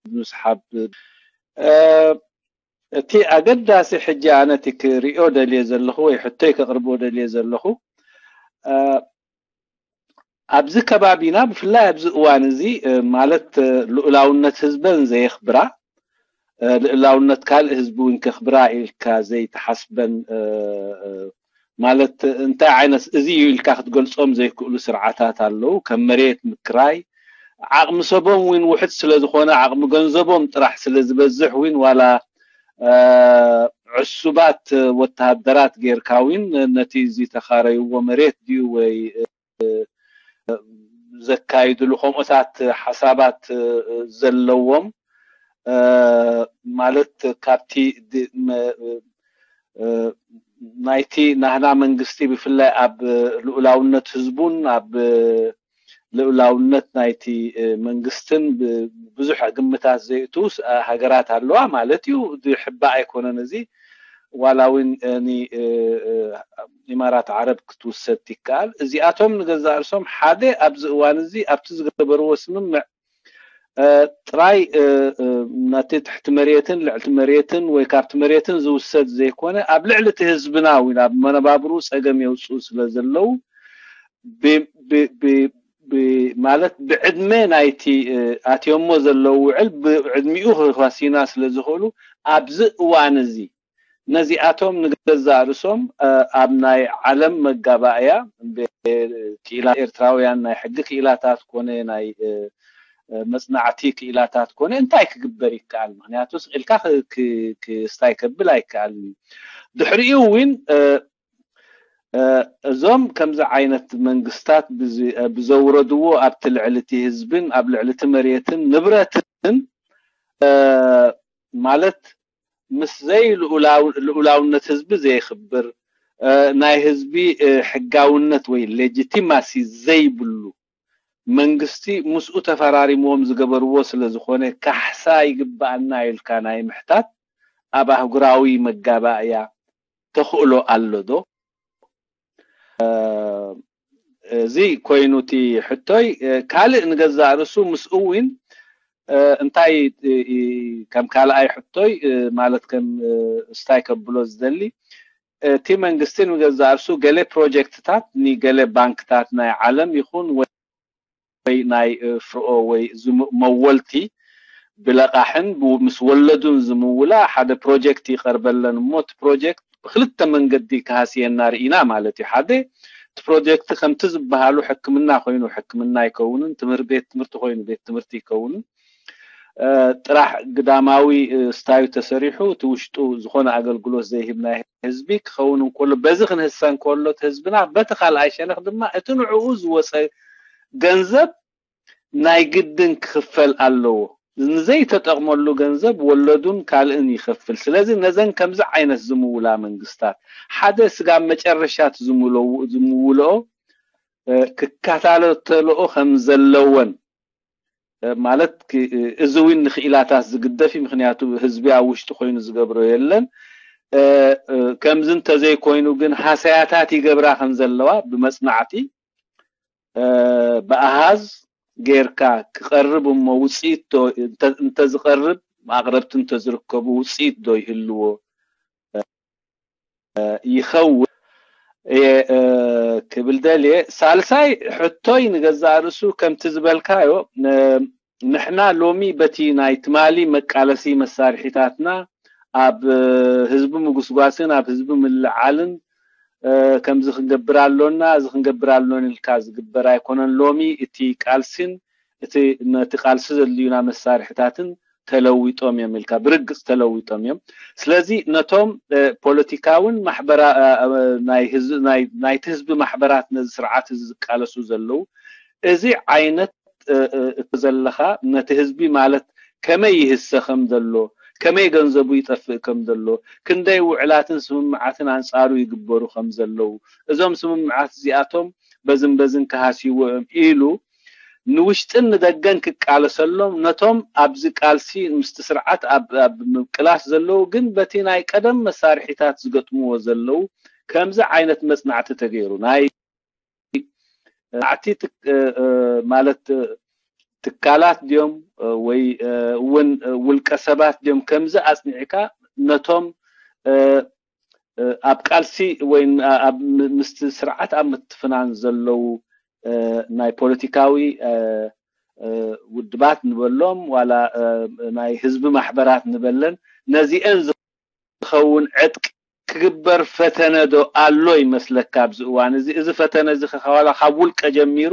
ብምስሓብ እቲ ኣገዳሲ ሕጂ ኣነ እቲ ክሪኦ ደልየ ዘለኹ ወይ ሕቶይ ከቅርቦ ደልየ ዘለኹ ኣብዚ ከባቢና ብፍላይ ኣብዚ እዋን እዚ ማለት ልኡላውነት ህዝበን ዘየኽብራ ልኡላውነት ካልእ ህዝቢ እውን ከኽብራ ኢልካ ዘይተሓስበን ማለት እንታይ ዓይነት እዚ እዩ ኢልካ ክትገልፆም ዘይክእሉ ስርዓታት ኣለው። ከም መሬት ምክራይ ዓቕሚ ሰቦም እውን ውሕድ ስለ ዝኾነ ዓቕሚ ገንዘቦም ጥራሕ ስለ ዝበዝሕ እውን ዋላ ዕሱባት ወተሃደራት ጌርካ እውን ነቲ ዝተኻረይዎ መሬት ድዩ ወይ ዘካይድሉ ከምኡታት ሓሳባት ዘለዎም ማለት ካብቲ ናይቲ ናህና መንግስቲ ብፍላይ ኣብ ልኡላውነት ህዝቡን ኣብ ልኡላውነት ናይቲ መንግስትን ብዙሕ ግምታት ዘይእትው ሃገራት ኣለዋ ማለት እዩ። ዝሕባእ ኣይኮነን እዚ ዋላ እውን ኢማራት ዓረብ ክትውሰድ ይከኣል። እዚኣቶም ንገዛእ ርእሶም ሓደ ኣብዚ እዋን እዚ ኣብቲ ዝገበርዎ ስምምዕ ጥራይ ነቲ ትሕቲ መሬትን ልዕሊ መሬትን ወይ ካብቲ መሬትን ዝውሰድ ዘይኮነ ኣብ ልዕሊ እቲ ህዝብና እውን ኣብ መነባብሩ ፀገም የውፅኡ ስለ ዘለው ማለት ብዕድመ ናይቲ ኣትዮሞ ዘለው ውዕል ብዕድሚኡ ክዋሲና ስለ ዝኽእሉ ኣብዚ እዋን እዚ ነዚኣቶም ንገዛእ ርእሶም ኣብ ናይ ዓለም መጋባእያ ክኢላ ኤርትራውያን ናይ ሕጊ ክኢላታት ኮነ ናይ መፅናዕቲ ክኢላታት ኮነ እንታይ ክግበር ይከኣል? ምክንያቱ ስኢልካ ክስታይ ከብል ኣይከኣልን እዩ። ድሕሪኡ እውን እዞም ከምዚ ዓይነት መንግስታት ብዘውረድዎ ኣብቲ ልዕሊ እቲ ህዝብን ኣብ ልዕሊ እቲ መሬትን ንብረትን ማለት ምስ ዘይ ልኡላውነት ህዝቢ ዘይኽብር ናይ ህዝቢ ሕጋውነት ወይ legitimacy ዘይብሉ መንግስቲ ምስኡ ተፈራሪምዎም ዝገበርዎ ስለ ዝኾነ ካሕሳ ይግባአና ኢልካ ናይ ምሕታት ኣብ ኣህጉራዊ መጋባእያ ተኽእሎ ኣሎ ዶ? እዚ ኮይኑ እቲ ሕቶይ። ካልእ ንገዛእ ርእሱ ምስኡ እውን እንታይ ከም ካልኣይ ሕቶይ ማለት ከም እስታይ ከብሎ ዝደሊ እቲ መንግስቲ ንገዛእ ርእሱ ገለ ፕሮጀክትታት ንገለ ባንክታት ናይ ዓለም ይኹን ወይ ናይ ፍርኦ ወይ መወልቲ ብለቃሕን ምስ ወለዱን ዝምውላ ሓደ ፕሮጀክት ይቀርበለን እሞ እቲ ፕሮጀክት ብክልተ መንገዲ ክሃስየና ርኢና ማለት እዩ። ሓደ እቲ ፕሮጀክት ከምቲ ዝበሃሉ ሕክምና ኮይኑ ሕክምና ኣይከውንን፣ ትምህርቲ ቤት ትምህርቲ ኮይኑ ቤት ትምህርቲ ይከውንን፣ ጥራሕ ግዳማዊ ስታዩ ተሰሪሑ እቲ ውሽጡ ዝኾነ ኣገልግሎት ዘይህብ ናይ ህዝቢ ክኸውን እንከሎ በዚ ክንህሰ እንከሎ እቲ ህዝብና በቲ ካልኣይ ሸነኽ ድማ እቲ ንዕኡ ዝወፀ ገንዘብ ናይ ግድን ክኽፈል ኣለዎ። ንዘይተጠቕመሉ ገንዘብ ወለዱን ካልእን ይኸፍል። ስለዚ ነዘን ከምዚ ዓይነት ዝምውላ መንግስታት ሓደ ስጋብ መጨረሻ ዝምውልኦ ክከታተልኦ ከም ዘለወን ማለት እዚ እውን ንክኢላታት ዝግደፍ እዩ። ምክንያቱ ህዝቢ ኣብ ውሽጢ ኮይኑ ዝገብሮ የለን። ከምዚ እንተዘይኮይኑ ግን ሃሰያታት ይገብራ ከም ዘለዋ ብመፅናዕቲ ብኣሃዝ ጌርካ ክቐርብ እሞ ውፅኢት እንተዝቐርብ ኣቕረብቲ እንተዝርከቡ ውፅኢት ዶ ይህልዎ ይኸውን ክብል ደልየ። ሳልሳይ ሕቶይ ንገዛእ ርእሱ ከምቲ ዝበልካዮ ንሕና ሎሚ በቲ ናይ ትማሊ መቃለሲ መሳርሒታትና ኣብ ህዝቢ ምጉስጓስን ኣብ ህዝቢ ምልዓልን ከምዚ ክንገብር ኣሎና እዚ ክንገብር ኣሎና ኢልካ ዝግበር ኣይኮነን። ሎሚ እቲ ቃልሲን እቲ ነቲ ቃልሲ ዘድልዩና መሳርሕታትን ተለዊጦም እዮም ኢልካ ብርግፅ ተለዊጦም እዮም። ስለዚ ነቶም ፖለቲካውን ማሕበራ ናይቲ ህዝቢ ማሕበራት ነዚ ስርዓት እዚ ዝቃለሱ ዘለው እዚ ዓይነት ዘለኻ ነቲ ህዝቢ ማለት ከመይ ይህሰ ከም ዘሎ ከመይ ገንዘቡ ይጠፍእ ከም ዘሎ ክንደይ ውዕላትን ስምምዓትን ኣንጻሩ ይግበሩ ከም ዘለው እዞም ስምምዓት እዚኣቶም በዝን በዝን ክሃስይዎ እዮም ኢሉ ንውሽጥን ንደገን ክቃለሰሎም ነቶም ኣብዚ ቃልሲ ምስቲ ስርዓት ኣብ ምቅላስ ዘለው ግን በቲ ናይ ቀደም መሳርሒታት ዝገጥምዎ ዘለው ከምዚ ዓይነት መፅናዕቲ ተገይሩ ናይ መፅናዕቲ ማለት ትካላት ድዮም ወይ እውን ውልቀ ሰባት ድዮም ከምዚ ኣፅኒዕካ ነቶም ኣብ ቃልሲ ወይ ኣብ ምስቲ ስርዓት ኣብ ምትፍናን ዘለው ናይ ፖለቲካዊ ውድባት ንበሎም ዋላ ናይ ህዝቢ ማሕበራት ንበለን ነዚአን ዝኸውን ዕጥቂ ክግበር ፈተነ ዶ ኣሎ ይመስለካ ኣብዚ እዋን እዚ? እዚ ፈተነ እዚ ዋላ ካብ ውልቀ ጀሚሩ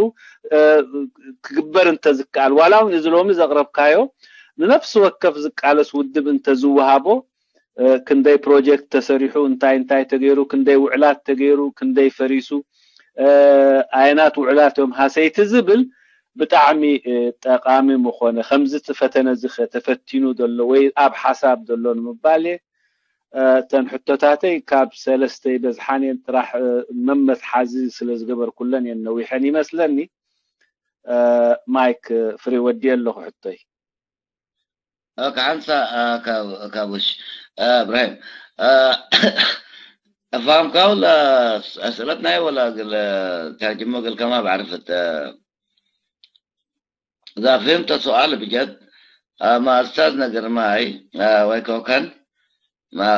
ክግበር እንተዝከኣል፣ ዋላ እውን እዚ ሎሚ ዘቕረብካዮ ንነፍሲ ወከፍ ዝቃለስ ውድብ እንተዝወሃቦ፣ ክንደይ ፕሮጀክት ተሰሪሑ፣ እንታይ እንታይ ተገይሩ፣ ክንደይ ውዕላት ተገይሩ፣ ክንደይ ፈሪሱ፣ ኣየናት ውዕላት እዮም ሃሰይቲ ዝብል ብጣዕሚ ጠቃሚ ምኾነ። ከምዚ ፈተነ እዚ ተፈቲኑ ዘሎ ወይ ኣብ ሓሳብ ዘሎ ንምባል እየ። እተን ሕቶታተይ ካብ ሰለስተ ይበዝሓን እየን፣ ጥራሕ መመትሓዚ ስለ ዝገበርኩለን እየን ነዊሐን ይመስለኒ። mic free ወዲየ ኣለኹ ሕቶይ። okay عنسى كابوش ابراهيم، افهم ولا اسئلتنا ولا ترجمه قل كما بعرف. اذا فهمت السؤال بجد مع استاذنا قرماي ويكوكن ما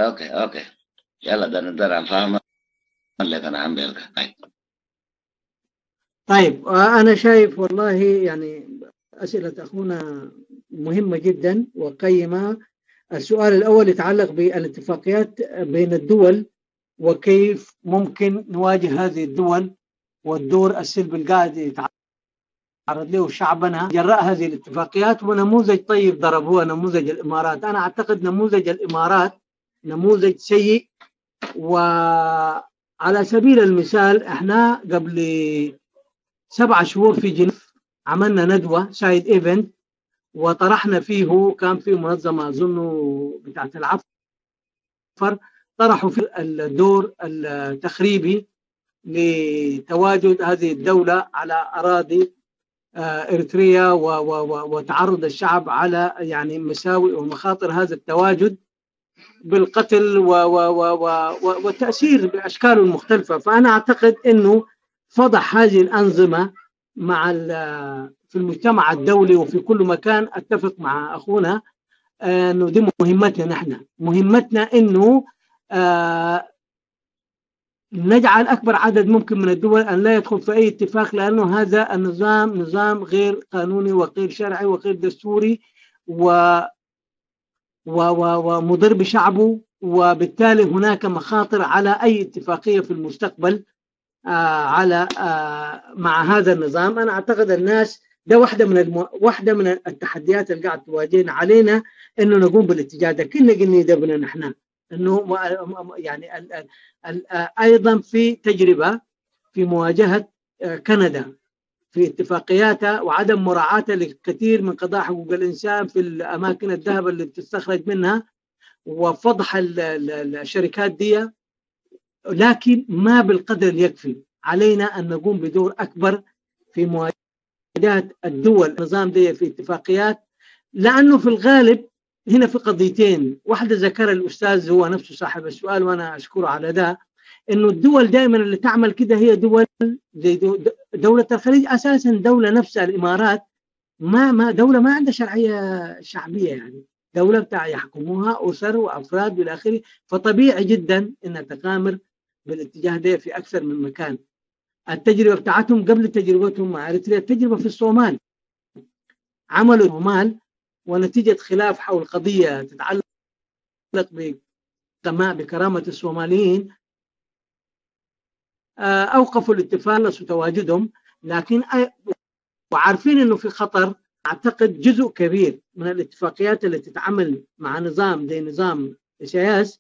okay okay يلا ده نقدر نفهم لك انا عم بيلك. طيب، انا شايف والله يعني اسئله اخونا مهمه جدا وقيمه. السؤال الاول يتعلق بالاتفاقيات بين الدول وكيف ممكن نواجه هذه الدول والدور السلبي القاعد يتعرض له شعبنا جراء هذه الاتفاقيات. ونموذج طيب ضربوه نموذج الامارات. انا اعتقد نموذج الامارات نموذج سيء. وعلى سبيل المثال احنا قبل 7 شهور في جنيف عملنا ندوه side event وطرحنا فيه، كان في منظمه اظن بتاعت العفر، طرحوا في الدور التخريبي لتواجد هذه الدوله على اراضي اريتريا وتعرض الشعب على يعني مساوئ ومخاطر هذا التواجد بالقتل والتأثير بأشكاله المختلفة. فأنا أعتقد أنه فضح هذه الأنظمة مع في المجتمع الدولي وفي كل مكان. أتفق مع أخونا أنه دي مهمتنا نحن، مهمتنا أنه نجعل أكبر عدد ممكن من الدول أن لا يدخل في أي اتفاق، لأنه هذا النظام نظام غير قانوني وغير شرعي وغير دستوري ومضر بشعبه، وبالتالي هناك مخاطر على أي اتفاقية في المستقبل على مع هذا النظام. أنا أعتقد الناس ده واحدة من التحديات اللي قاعد تواجهنا علينا إنه نقوم بالاتجاه ده. كنا قلنا دبنا نحن إنه يعني أيضا في تجربة في مواجهة كندا في اتفاقياتها وعدم مراعاتها لكثير من قضايا حقوق الإنسان في الأماكن الذهب اللي بتستخرج منها وفضح الشركات دي، لكن ما بالقدر اللي يكفي. علينا أن نقوم بدور أكبر في مواجهة الدول النظام دي في اتفاقيات، لأنه في الغالب هنا في قضيتين، واحدة ذكرها الأستاذ هو نفسه صاحب السؤال وأنا أشكره على ده، إنه الدول دائما اللي تعمل كده هي دول زي دولة الخليج أساسا، دولة نفسها الإمارات ما دولة ما عندها شرعية شعبية، يعني دولة بتاع يحكموها أسر وأفراد والى آخره، فطبيعي جدا إنها تقامر بالاتجاه ده في أكثر من مكان. التجربة بتاعتهم قبل تجربتهم مع إريتريا، التجربة في الصومال، عملوا الصومال ونتيجة خلاف حول قضية تتعلق بكرامة الصوماليين أوقفوا الاتفاق وتواجدهم، لكن وعارفين أنه في خطر. أعتقد جزء كبير من الاتفاقيات اللي تتعامل مع نظام زي نظام إسياس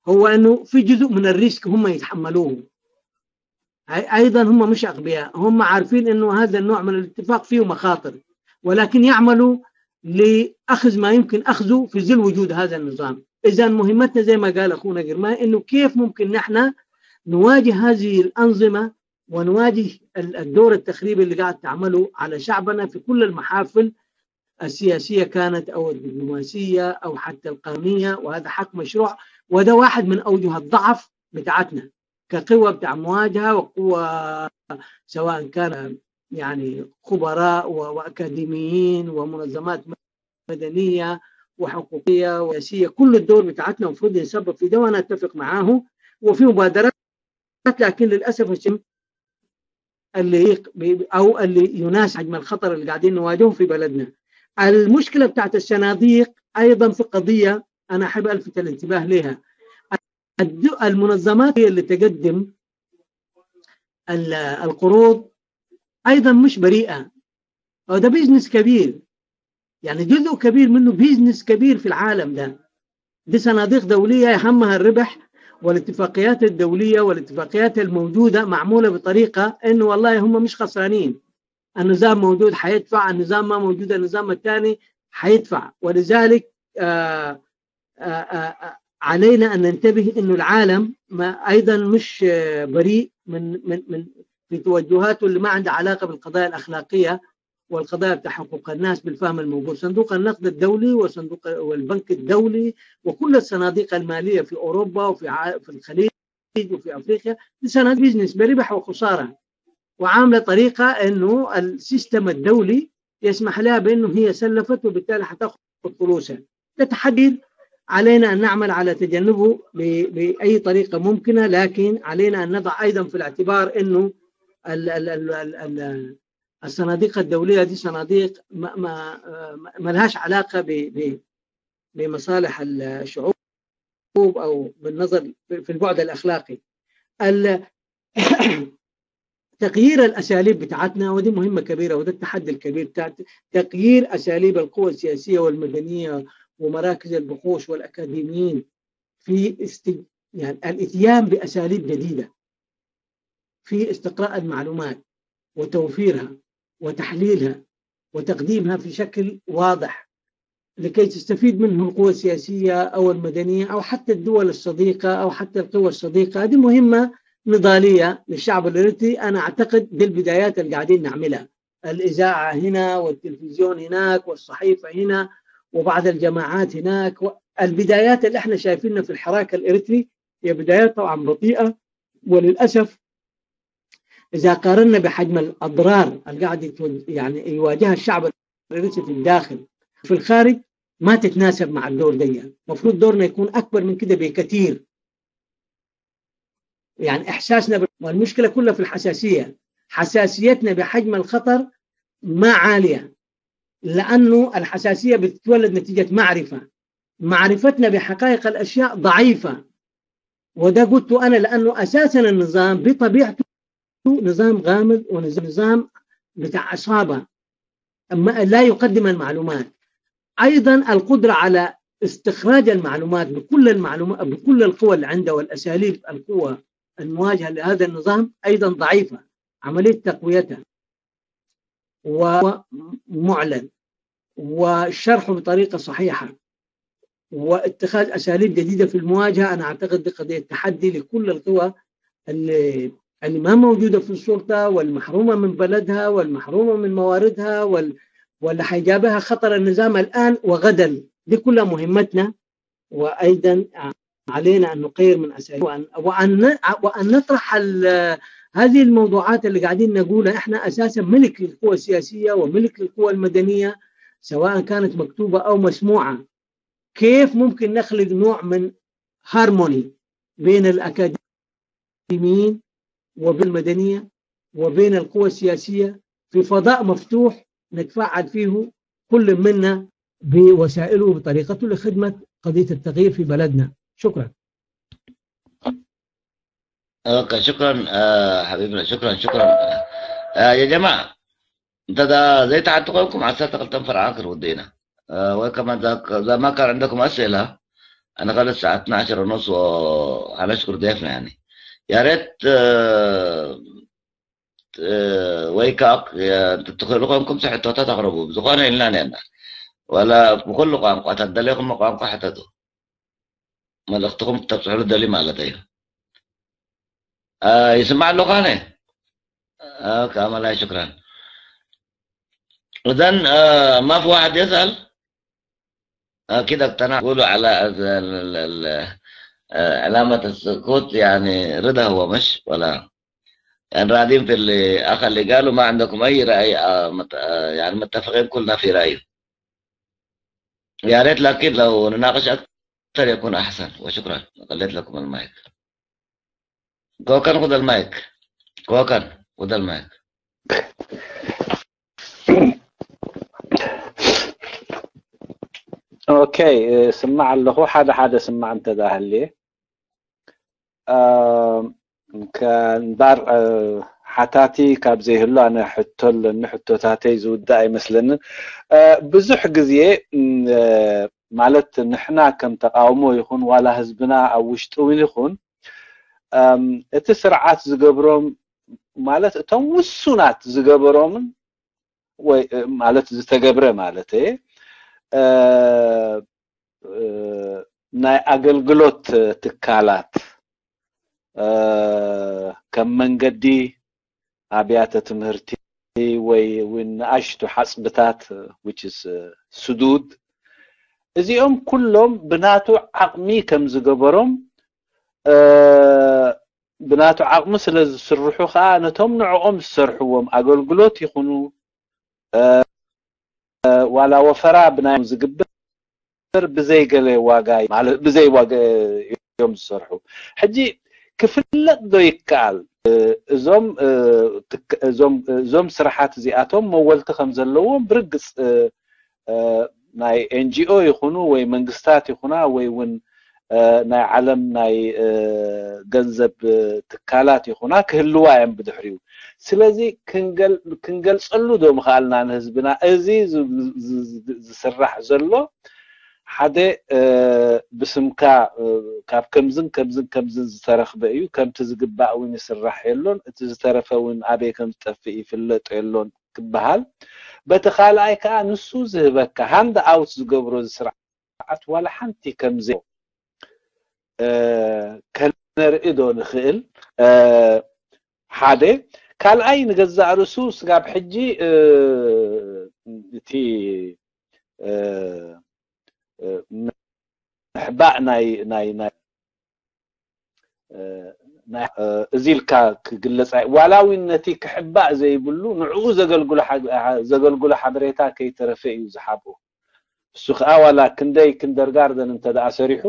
هو أنه في جزء من ال risk هم يتحملوه. أيضا هم مش أغبياء، هم عارفين أنه هذا النوع من الاتفاق فيه مخاطر، ولكن يعملوا لأخذ ما يمكن أخذه في ظل وجود هذا النظام. إذا مهمتنا زي ما قال أخونا جرماي أنه كيف ممكن نحن نواجه هذه الأنظمة ونواجه الدور التخريبي اللي قاعد تعمله على شعبنا في كل المحافل السياسية كانت أو الدبلوماسية أو حتى القانونية، وهذا حق مشروع، وده واحد من أوجه الضعف بتاعتنا كقوة بتاع مواجهة وقوة، سواء كان يعني خبراء وأكاديميين ومنظمات مدنية وحقوقيه وسياسية، كل الدور بتاعتنا المفروض ينسبب في ده، وانا اتفق معاه. وفي مبادرات، لكن للاسف الشديد اللي او اللي يناسب حجم الخطر اللي قاعدين نواجهه في بلدنا. المشكلة بتاعت الصناديق ايضا في قضية انا احب الفت الانتباه لها. المنظمات هي اللي تقدم القروض ايضا مش بريئة، ده business كبير، يعني جزء كبير منه business كبير في العالم ده. دي صناديق دولية يهمها الربح، والاتفاقيات الدولية والاتفاقيات الموجودة معمولة بطريقة انه والله هم مش خسرانين، النظام موجود حيدفع، النظام ما موجود النظام الثاني حيدفع. ولذلك علينا ان ننتبه انه العالم ما ايضا مش بريء من من من في توجهاته اللي ما عندها علاقة بالقضايا الاخلاقية والقضايا بتاع حقوق الناس بالفهم الموجود. صندوق النقد الدولي وصندوق والبنك الدولي وكل الصناديق المالية في اوروبا وفي في الخليج وفي افريقيا دي صناديق business بربح وخسارة، وعامله طريقه انه ال system الدولي يسمح لها بانه هي سلفت وبالتالي حتاخذ فلوسها. ده تحدي علينا ان نعمل على تجنبه باي طريقه ممكنة، لكن علينا ان نضع ايضا في الاعتبار انه ال ال ال ال ال الصناديق الدولية دي صناديق ما لهاش علاقة بمصالح الشعوب أو بالنظر في البعد الأخلاقي. تغيير الأساليب بتاعتنا، ودي مهمة كبيرة وده التحدي الكبير بتاع تغيير أساليب القوى السياسية والمدنية ومراكز البحوث والأكاديميين في يعني الإتيان بأساليب جديدة في استقراء المعلومات وتوفيرها وتحليلها وتقديمها في شكل واضح لكي تستفيد منه القوى السياسية أو المدنية أو حتى الدول الصديقة أو حتى القوى الصديقة. هذه مهمة نضالية للشعب الإريتري. أنا أعتقد دي البدايات اللي قاعدين نعملها، الإذاعة هنا والتلفزيون هناك والصحيفة هنا وبعض الجماعات هناك. البدايات اللي احنا شايفينها في الحراك الإريتري هي بدايات طبعا بطيئة، وللأسف إذا قارنا بحجم الأضرار اللي قاعد يعني يواجهها الشعب الإريتري في الداخل في الخارج ما تتناسب مع الدور دي. المفروض دورنا يكون أكبر من كده بكثير. يعني إحساسنا والمشكلة كلها في الحساسية، حساسيتنا بحجم الخطر ما عالية، لأنه الحساسية بتتولد نتيجة معرفة، معرفتنا بحقائق الأشياء ضعيفة. وده قلته أنا لأنه أساسا النظام بطبيعته نظام غامض ونظام بتاع عصابة لا يقدم المعلومات. أيضا القدرة على استخراج المعلومات بكل المعلومات بكل القوى اللي عنده والأساليب القوة المواجهة لهذا النظام أيضا ضعيفة، عملية تقويتها ومعلن وشرحه بطريقة صحيحة واتخاذ أساليب جديدة في المواجهة، أنا أعتقد دي قضية تحدي لكل القوى اللي ما موجودة في السلطة والمحرومة من بلدها والمحرومة من مواردها واللي حيجابها خطر النظام الآن وغدا. دي كلها مهمتنا، وأيضا علينا أن نغير من أساليب وأن نطرح هذه الموضوعات اللي قاعدين نقولها. إحنا أساسا ملك للقوى السياسية وملك للقوى المدنية سواء كانت مكتوبة أو مسموعة. كيف ممكن نخلق نوع من هارموني بين الأكاديميين وبين المدنية وبين القوى السياسية في فضاء مفتوح نتفاعل فيه كل منا بوسائله وبطريقته لخدمة قضية التغيير في بلدنا. شكرا. okay شكرا حبيبنا، شكرا شكرا. يا جماعة انت ده زي تعتقلكم على ساعة تنفر عاكر ودينا وكمان ذاك ما كان عندكم أسئلة. أنا خلص الساعة 12:30 وهنشكر ضيفنا، يعني يا ريت ويكاك تدخلوا حتى تغربوا بزخانة إلنا لنا ولا بكل قام تدليكم قام حتى ملختكم تبصحوا الدليل مالتي يسمع اللغانة كامل. شكرا. إذن ما في واحد يسأل كده اقتنع. قولوا على علامة السكوت، يعني رضا هو مش ولا يعني راضين في اللي أخ اللي قالوا ما عندكم أي رأي، يعني متفقين كلنا في رأيه. يا ريت لكن لو نناقش أكثر يكون أحسن، وشكرا. خليت لكم المايك. كوكن خذ المايك، كوكن خذ المايك. okay ስማዕ ኣለኹ። ሓደ ሓደ ስማዕ እንተዳሃልየ እምበር ሓታቲ ካብ ዘይህሉ ኣነ ሕቶ ኣለኒ፣ ሕቶታተይ ዝውዳእ ኣይመስለንን። ብዙሕ ግዜ ማለት ንሕና ከም ተቃውሞ ይኹን ዋላ ህዝብና ኣብ ውሽጢ እውን ይኹን እቲ ስርዓት ዝገብሮም ማለት እቶም ውሱናት ዝገበሮምን ወይ ማለት ዝተገብረ ማለት ናይ ኣገልግሎት ትካላት ከም መንገዲ፣ ኣብያተ ትምህርቲ ወይ እውን ንኣሽቱ ሓፅብታት which is ስዱድ፣ እዚኦም ኩሎም ብናቱ ዓቕሚ ከም ዝገበሮም ብናቱ ዓቕሚ ስለ ዝስርሑ ከዓ ነቶም ንዕኦም ዝሰርሕዎም ኣገልግሎት ይኹኑ ዋላ ወፈራ ብናይ ዝግበር ብዘይ ገለ ዋጋ ማለት ብዘይ ዋጋ እዮም ዝሰርሑ። ሕጂ ክፍለጥ ዶ ይከኣል እዞም እዞም እዞም ስራሓት እዚኣቶም መወልቲ ከም ዘለዎም? ብርግፅ ናይ NGO ይኹኑ ወይ መንግስታት ይኹና ወይ እውን ናይ ዓለም ናይ ገንዘብ ትካላት ይኹና ክህልዋ እዮም ብድሕሪኡ። ስለዚ ክንገልፀሉ ዶ ምኽኣልና ንህዝብና እዚ ዝስራሕ ዘሎ ሓደ ብስምካ ካብ ከምዝን ከምዝን ከምዝን ዝተረኽበ እዩ፣ ከምቲ ዝግባእ እውን ይስራሕ የሎን፣ እቲ ዝተረፈ እውን ኣበይ ከም ዝጠፍእ ይፍለጥ የሎን ክበሃል? በቲ ካልኣይ ከዓ ንሱ ዝህበካ hand out ዝገብሮ ስርዓት ዋላ ሓንቲ ከምዘ ከነርኢ ዶ ንኽእል? ሓደ ካልኣይ ንገዛእ ርእሱ ስጋብ ሕጂ እቲ ምሕባእ ናይ ናይ ናይ ናይ እዚ ኢልካ ክግለፅ ዋላ እውን ነቲ ክሕባእ ዘይብሉ ንዕኡ ዘገልግሎ ሓበሬታ ከይተረፈ እዩ ዝሓብኦ። እሱ ከዓ ዋላ ክንደይ kindergarten እንተደኣ ሰሪሑ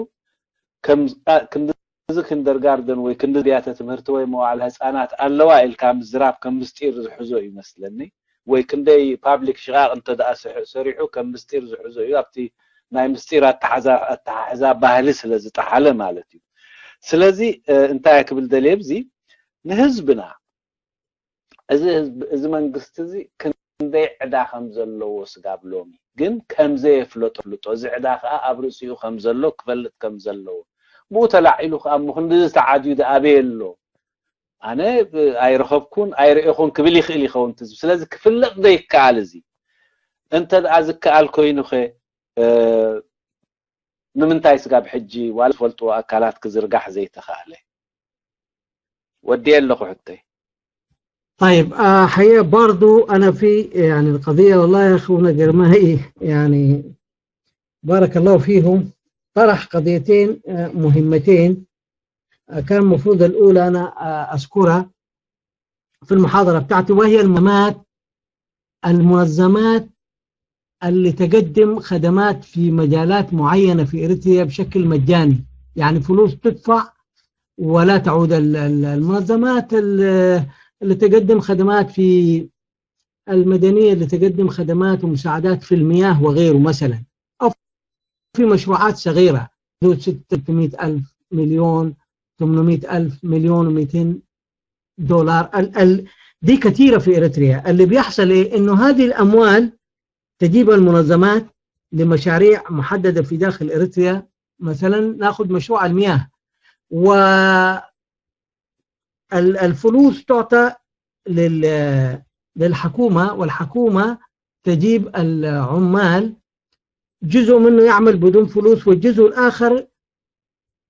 ክንዲዚ kindergarten ወይ ክንዲ ኣብያተ ትምህርቲ ወይ መዋዕለ ህፃናት ኣለዋ ኢልካ ምዝራብ ከም ምስጢር ዝሕዞ እዩ ይመስለኒ፣ ወይ ክንደይ public ሽቃቅ እንተደኣ ሰሪሑ ከም ምስጢር ዝሕዞ እዩ፣ ኣብቲ ናይ ምስጢር ኣተሓሕዛ ባህሊ ስለ ዝጠሓለ ማለት እዩ። ስለዚ እንታይ ክብል ደልየ ብዚ ንህዝብና እዚ ህዝቢ እዚ መንግስቲ እዚ ክንደይ ዕዳ ከም ዘለዎ ስጋብ ሎሚ ግን ከምዘየፍለጦ ፍልጦ፣ እዚ ዕዳ ከዓ ኣብ ርእሲኡ ከም ዘሎ ክፈልጥ ከም ዘለዎ፣ ብኡ ተላዒሉ ከዓ እሞ ክንዲ ዝተዓድዩ ኣበየ ኣሎ ኣነ ኣይረኸብኩን ኣይርአኹን ክብል ይኽእል ይኸውን ህዝቢ። ስለዚ ክፍለጥ ዶ ይከኣል እዚ? እንተ ደኣ ዝከኣል ኮይኑ ኸ ንምንታይ ስጋብ ሕጂ ዋላ ዝፈልጥዎ ኣካላት ክዝርጋሕ ዘይተኻእለ? ወዲየ ኣለኹ ሕቶይ። طيب حقيقة برضو أنا في يعني القضية، والله يا أخونا جرمائي يعني بارك الله فيهم طرح قضيتين مهمتين، كان المفروض الأولى أنا أذكرها في المحاضرة بتاعتي، وهي المنظمات اللي تقدم خدمات في مجالات معينة في إريتريا بشكل مجاني، يعني فلوس تدفع ولا تعود. المنظمات اللي تقدم خدمات في المدنية، اللي تقدم خدمات ومساعدات في المياه وغيره مثلا، أو في مشروعات صغيرة حدود 600 ألف مليون، 800 ألف مليون و200 دولار، ال دي كثيرة في إريتريا. اللي بيحصل إيه؟ إنه هذه الأموال تجيب المنظمات لمشاريع محددة في داخل إريتريا، مثلا ناخذ مشروع المياه، والفلوس تعطى للحكومة، والحكومة تجيب العمال، جزء منه يعمل بدون فلوس والجزء الآخر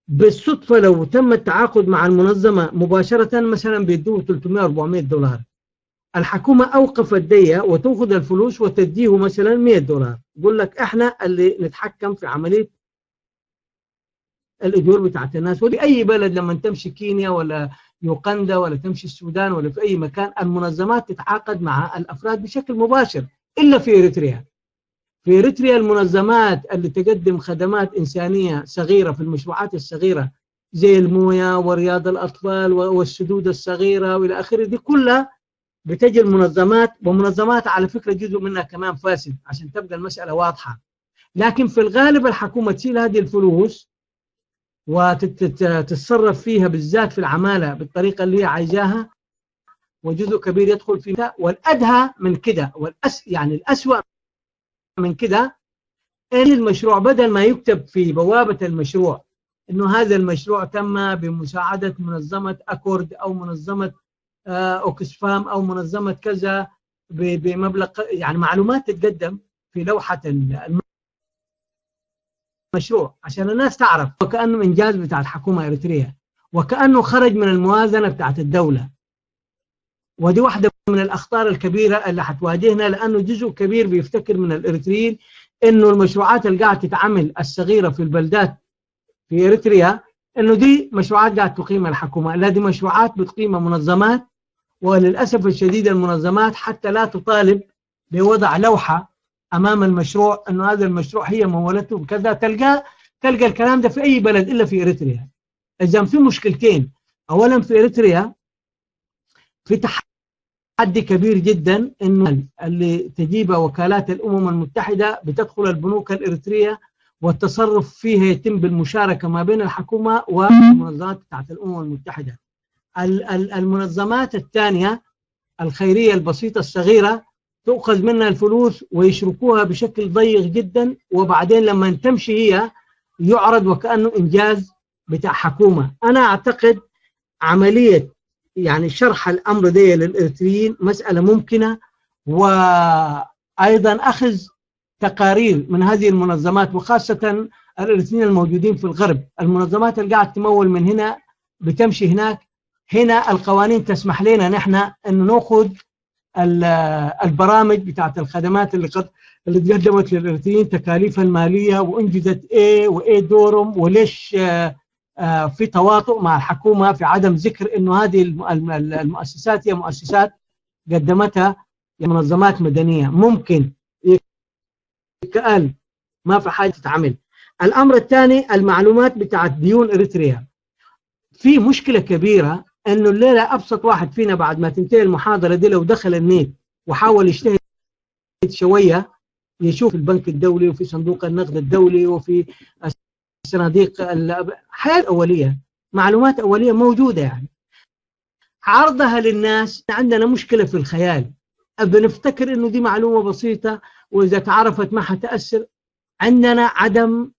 بالصدفة لو تم التعاقد مع المنظمة مباشرة مثلا بيدوه 300-400 دولار. الحكومة أوقفت دي وتأخذ الفلوس وتديه مثلا 100 دولار، يقول لك احنا اللي نتحكم في عملية الأجور بتاعت الناس. ودي أي بلد لما تمشي كينيا ولا يوغندا ولا تمشي السودان ولا في أي مكان المنظمات تتعاقد مع الأفراد بشكل مباشر، إلا في إريتريا. في إريتريا المنظمات اللي تقدم خدمات إنسانية صغيرة في المشروعات الصغيرة زي المويه ورياض الأطفال والسدود الصغيرة وإلى آخره، دي كلها بتجي المنظمات، ومنظمات على فكرة جزء منها كمان فاسد عشان تبقى المسألة واضحة. لكن في الغالب الحكومة تشيل هذه الفلوس وتتصرف فيها بالذات في العمالة بالطريقة اللي هي عايزاها، وجزء كبير يدخل فيها. والأدهى من كده يعني الأسوأ من كده، إن المشروع بدل ما يكتب في بوابة المشروع إنه هذا المشروع تم بمساعدة منظمة أكورد أو منظمة أوكسفام أو منظمة كذا بمبلغ، يعني معلومات تتقدم في لوحة المشروع عشان الناس تعرف، وكأنه إنجاز بتاع الحكومة الإريترية، وكأنه خرج من الموازنة بتاعت الدولة. ودي واحدة من الأخطار الكبيرة اللي حتواجهنا، لأنه جزء كبير بيفتكر من الإريتريين إنه المشروعات اللي قاعدة تتعمل الصغيرة في البلدات في إريتريا إنه دي مشروعات قاعدة تقيمها الحكومة. لا، دي مشروعات بتقيمها منظمات، وللأسف الشديد المنظمات حتى لا تطالب بوضع لوحة أمام المشروع إنه هذا المشروع هي مولته بكذا. تلقى الكلام ده في أي بلد إلا في إريتريا. إذا في مشكلتين، أولا في إريتريا في تحدي كبير جدا إنه اللي تجيبه وكالات الأمم المتحدة بتدخل البنوك الإريترية، والتصرف فيها يتم بالمشاركة ما بين الحكومة والمنظمات بتاعت الأمم المتحدة. المنظمات الثانية الخيرية البسيطة الصغيرة تؤخذ منها الفلوس ويشركوها بشكل ضيق جدا، وبعدين لما تمشي هي يعرض وكأنه إنجاز بتاع حكومة. أنا أعتقد عملية يعني شرح الأمر دي للإريتريين مسألة ممكنة، وأيضا أخذ تقارير من هذه المنظمات، وخاصة الإريتريين الموجودين في الغرب. المنظمات اللي قاعدة تمول من هنا بتمشي هناك. هنا القوانين تسمح لنا نحن أن نأخذ البرامج بتاعت الخدمات اللي تقدمت للإريتريين، تكاليفها المالية، وأنجزت إيه وإيه دورهم، وليش في تواطؤ مع الحكومة في عدم ذكر إنه هذه المؤسسات هي مؤسسات قدمتها منظمات مدنية. ممكن كأن ما في حاجة تتعمل. الأمر الثاني المعلومات بتاعت ديون إريتريا. في مشكلة كبيرة إنه الليلة أبسط واحد فينا بعد ما تنتهي المحاضرة دي لو دخل النت وحاول يجتهد شوية يشوف البنك الدولي وفي صندوق النقد الدولي وفي الصناديق، حياة أولية، معلومات أولية موجودة، يعني عرضها للناس. عندنا مشكلة في الخيال، بنفتكر إنه دي معلومة بسيطة وإذا تعرفت ما حتأثر. عندنا عدم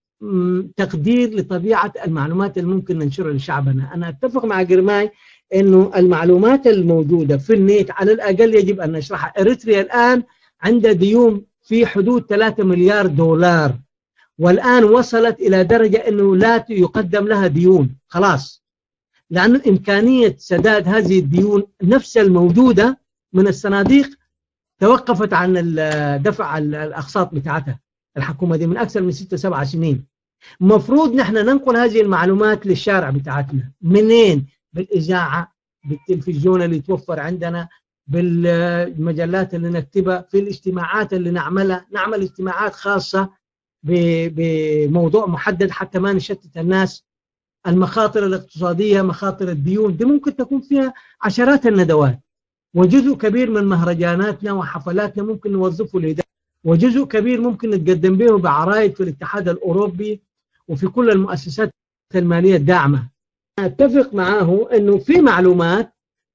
تقدير لطبيعة المعلومات اللي ممكن ننشرها لشعبنا. أنا أتفق مع جرماي إنه المعلومات الموجودة في النت على الأقل يجب أن نشرحها. إريتريا الآن عندها ديون في حدود 3 مليار دولار، والآن وصلت إلى درجة أنه لا يقدم لها ديون خلاص، لأن إمكانية سداد هذه الديون نفس الموجودة من الصناديق توقفت عن دفع الأقساط بتاعتها الحكومة دي من أكثر من 6-7 سنين. مفروض نحن ننقل هذه المعلومات للشارع بتاعتنا. منين؟ بالإذاعة، بالتلفزيون اللي يتوفر عندنا، بالمجلات اللي نكتبها، في الاجتماعات اللي نعملها. نعمل اجتماعات خاصة بموضوع محدد حتى ما نشتت الناس. المخاطر الاقتصادية، مخاطر الديون دي ممكن تكون فيها عشرات الندوات، وجزء كبير من مهرجاناتنا وحفلاتنا ممكن نوظفه لده، وجزء كبير ممكن نتقدم به بعرايد في الاتحاد الأوروبي وفي كل المؤسسات المالية الداعمة. أتفق معه أنه في معلومات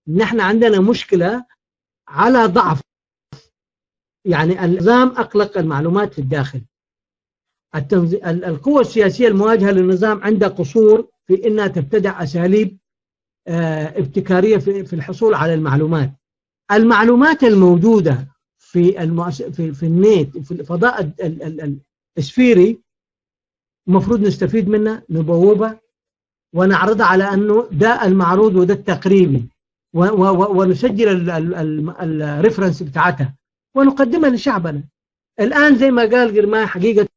نحن عندنا مشكلة على ضعف، يعني النظام أقلق المعلومات في الداخل. القوى السياسية المواجهة للنظام عندها قصور في أنها تبتدع أساليب ابتكارية في الحصول على المعلومات. المعلومات الموجودة في في النت في الفضاء السفيري المفروض نستفيد منها، نبوبها ونعرضها على أنه ده المعروض وده التقريبي، ونسجل الريفرنس بتاعتها ونقدمها لشعبنا. الآن زي ما قال جرماي، حقيقة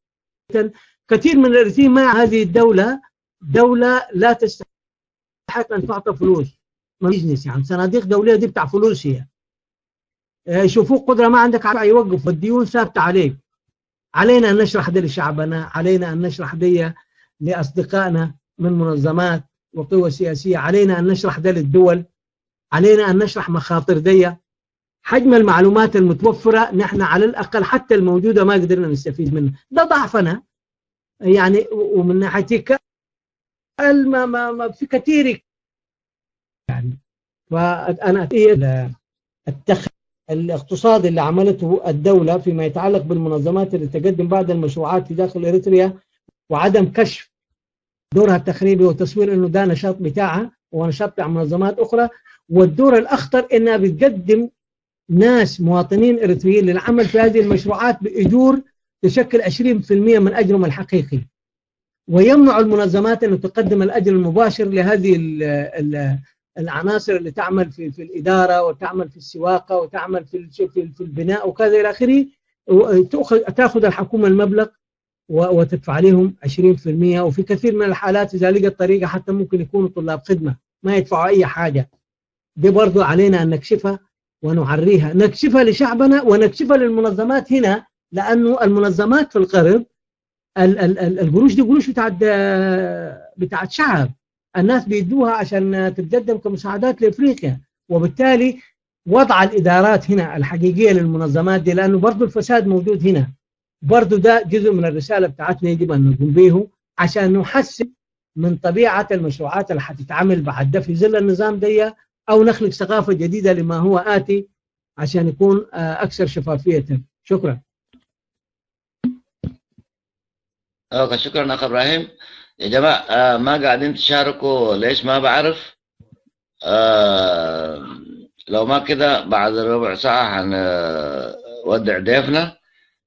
كثير من الإريتريين مع هذه الدولة، دولة لا تستحق أن تعطى فلوس، business يعني صناديق دولية دي بتاع فلوس، هي يشوفوك قدرة ما عندك يوقف، والديون ثابتة عليك. علينا أن نشرح ده لشعبنا، علينا أن نشرح دي لأصدقائنا من منظمات وقوى سياسية، علينا أن نشرح ده للدول، علينا أن نشرح مخاطر دي. حجم المعلومات المتوفرة نحن على الأقل حتى الموجودة ما قدرنا نستفيد منها، ده ضعفنا يعني. ومن ناحيتك ما في كثير يعني. فأنا الاقتصاد اللي عملته الدولة فيما يتعلق بالمنظمات اللي تقدم بعض المشروعات في داخل إريتريا وعدم كشف دورها التخريبي وتصوير انه ده نشاط بتاعها ونشاط بتاع منظمات اخرى، والدور الاخطر انها بتقدم ناس مواطنين اريتريين للعمل في هذه المشروعات باجور تشكل 20% من اجرهم الحقيقي، ويمنع المنظمات أن تقدم الأجر المباشر لهذه العناصر اللي تعمل في الإدارة وتعمل في السواقة وتعمل في البناء وكذا إلى آخره. تأخذ الحكومة المبلغ وتدفع عليهم 20%، وفي كثير من الحالات إذا لقت طريقة حتى ممكن يكونوا طلاب خدمة ما يدفعوا أي حاجة. دي برضو علينا أن نكشفها ونعريها، نكشفها لشعبنا ونكشفها للمنظمات هنا، لأنه المنظمات في الغرب القروش دي قروش بتاعت شعب، الناس بيدوها عشان تتقدم كمساعدات لإفريقيا، وبالتالي وضع الإدارات هنا الحقيقية للمنظمات دي، لأنه برضو الفساد موجود هنا، برضو ده جزء من الرسالة بتاعتنا يجب أن نقوم به عشان نحسن من طبيعة المشروعات اللي حتتعمل بعد ده في ظل النظام دي، أو نخلق ثقافة جديدة لما هو آتي عشان يكون أكثر شفافية. شكرا. okay، شكرا اخ ابراهيم. يا جماعه ما قاعدين تشاركوا ليش ما بعرف. لو ما كده بعد ربع ساعه حنودع ضيفنا،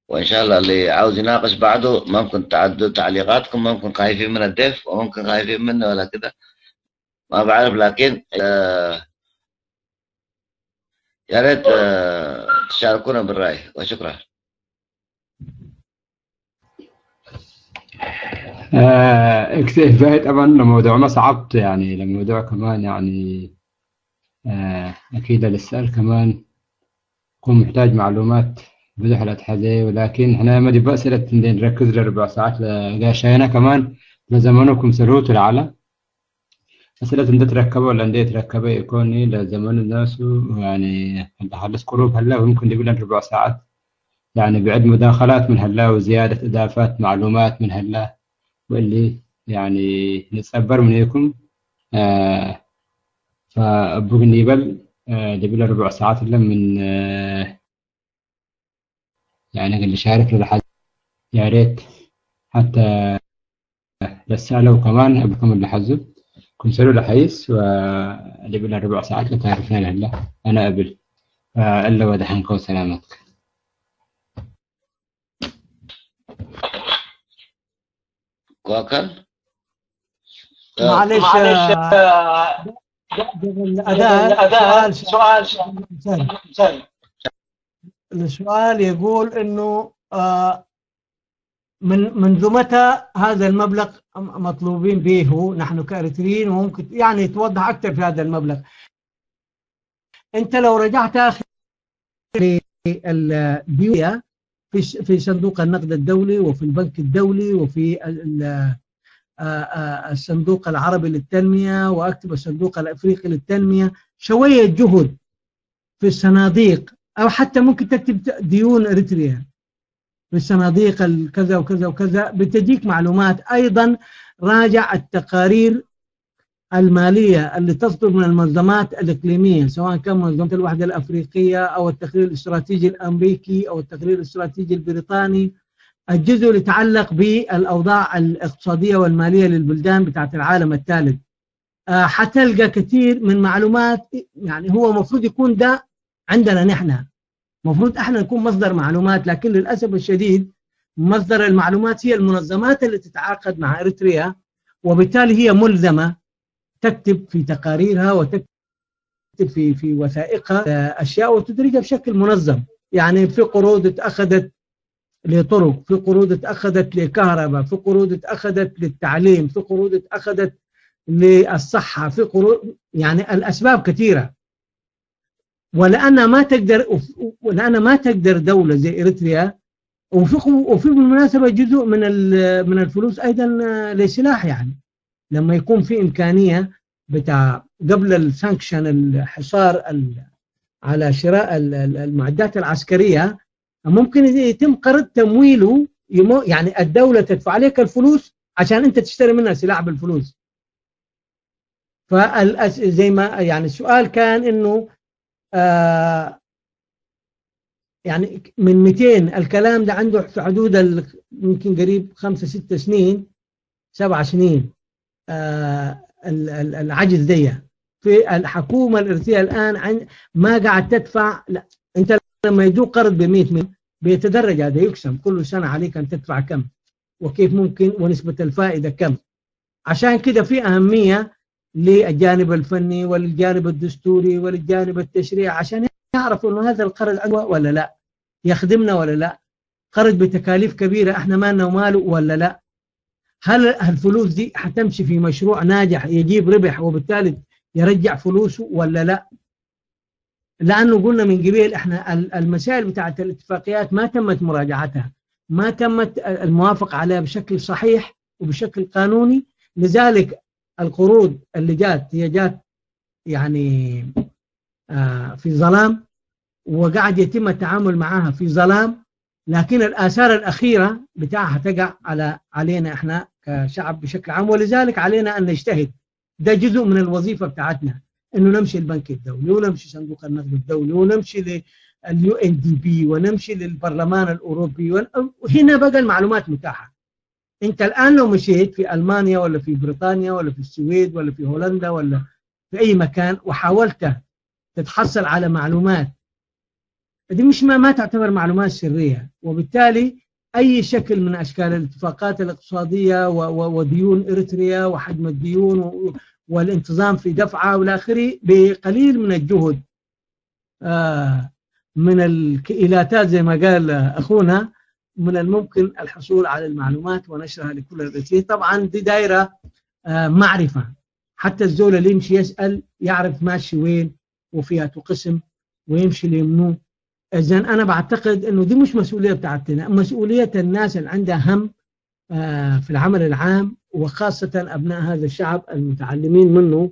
وان شاء الله اللي عاوز يناقش بعده ممكن تعدوا تعليقاتكم، ممكن خايفين من الضيف وممكن خايفين منه ولا كده ما بعرف، لكن يا ريت تشاركونا بالراي، وشكرا. اكتفيت طبعا الموضوع ما صعبت يعني، الموضوع كمان يعني اكيد للسؤال كمان يكون محتاج معلومات بدخلت حذي، ولكن احنا ما دي بأسئلة نركز لربع ساعات لقاشينا كمان لزمنكم سروت العلا أسئلة انت تركبه ولا انت تركبه يكوني لزمن الناس يعني انت خلص قروب هلا، وممكن يقول ربع ساعات يعني بعد مداخلات من هلا وزيادة إضافات معلومات من هلا، واللي يعني نتصبر منكم. فبغني بل دبل ربع ساعات إلا من يعني اللي شارك للحد يا ريت حتى لسألوا كمان أبكم اللي حزب كن سألوا لحيس ودبل ربع ساعات لتعرفنا لهلا أنا قبل إلا ودحنك وسلامتك. كوكل معلش الأداء سؤال السؤال يقول إنه منذ متى هذا المبلغ مطلوبين به نحن كأريتريين، وممكن يعني توضح أكثر في هذا المبلغ. أنت لو رجعت أخي للديون في صندوق النقد الدولي وفي البنك الدولي وفي الصندوق العربي للتنمية وأكتب الصندوق الأفريقي للتنمية، شوية جهد في الصناديق، أو حتى ممكن تكتب ديون إريتريا في الصناديق الكذا وكذا وكذا، بتجيك معلومات. أيضا راجع التقارير المالية اللي تصدر من المنظمات الإقليمية، سواء كان منظمة الوحدة الأفريقية أو التقرير الاستراتيجي الأمريكي أو التقرير الاستراتيجي البريطاني، الجزء اللي يتعلق بالأوضاع الاقتصادية والمالية للبلدان بتاعت العالم الثالث. حتلقى كثير من معلومات. يعني هو مفروض يكون ده عندنا نحن، مفروض احنا نكون مصدر معلومات، لكن للأسف الشديد مصدر المعلومات هي المنظمات اللي تتعاقد مع إريتريا، وبالتالي هي ملزمة تكتب في تقاريرها وتكتب في وثائقها أشياء وتدرجها بشكل منظم. يعني في قروض اتأخذت لطرق، في قروض اتأخذت لكهرباء، في قروض اتأخذت للتعليم، في قروض اتأخذت للصحة، في قروض، يعني الأسباب كثيرة. ولأن ما تقدر دولة زي إريتريا وفي بالمناسبة جزء من الفلوس أيضا لسلاح، يعني لما يكون في إمكانية بتاع قبل ال sanction الحصار على شراء المعدات العسكرية، ممكن يتم قرض تمويله، يعني الدولة تدفع عليك الفلوس عشان أنت تشتري منها سلاح بالفلوس. زي ما يعني السؤال كان إنه يعني من 200 الكلام ده عنده في حدود يمكن قريب 5 6 سنين 7 سنين العجز دي في الحكومة الإريترية الآن ما قاعد تدفع. لا، أنت لما يدوك قرض ب 100 مليون بيتدرج، هذا يقسم كل سنة عليك أن تدفع كم وكيف ممكن ونسبة الفائدة كم. عشان كده في أهمية للجانب الفني والجانب الدستوري والجانب التشريعي عشان يعرفوا أنه هذا القرض عدوى ولا لا، يخدمنا ولا لا، قرض بتكاليف كبيرة احنا مالنا وماله ولا لا، هل الفلوس دي حتمشي في مشروع ناجح يجيب ربح وبالتالي يرجع فلوسه ولا لا. لأنه قلنا من قبل احنا المسائل بتاعت الاتفاقيات ما تمت مراجعتها، ما تمت الموافقة عليها بشكل صحيح وبشكل قانوني. لذلك القروض اللي جات هي جات يعني في ظلام، وقاعد يتم التعامل معها في ظلام، لكن الآثار الأخيرة بتاعها تقع علينا احنا كشعب بشكل عام. ولذلك علينا أن نجتهد، ده جزء من الوظيفة بتاعتنا، إنه نمشي البنك الدولي ونمشي صندوق النقد الدولي ونمشي لل UNDP ونمشي للبرلمان الأوروبي. وهنا بقى المعلومات متاحة. أنت الآن لو مشيت في ألمانيا ولا في بريطانيا ولا في السويد ولا في هولندا ولا في أي مكان وحاولت تتحصل على معلومات دي مش ما تعتبر معلومات سرية، وبالتالي أي شكل من أشكال الاتفاقات الاقتصادية وديون إريتريا وحجم الديون والانتظام في دفعها والى آخره بقليل من الجهد من الكئيلاتات زي ما قال أخونا، من الممكن الحصول على المعلومات ونشرها لكل الإريتريين. طبعا دي دائرة معرفة، حتى الزول اللي يمشي يسأل يعرف ماشي وين وفيها قسم ويمشي ليمنو. إذن أنا بعتقد أنه دي مش مسؤولية بتاعتنا، مسؤولية الناس اللي عندها هم في العمل العام، وخاصة أبناء هذا الشعب المتعلمين منه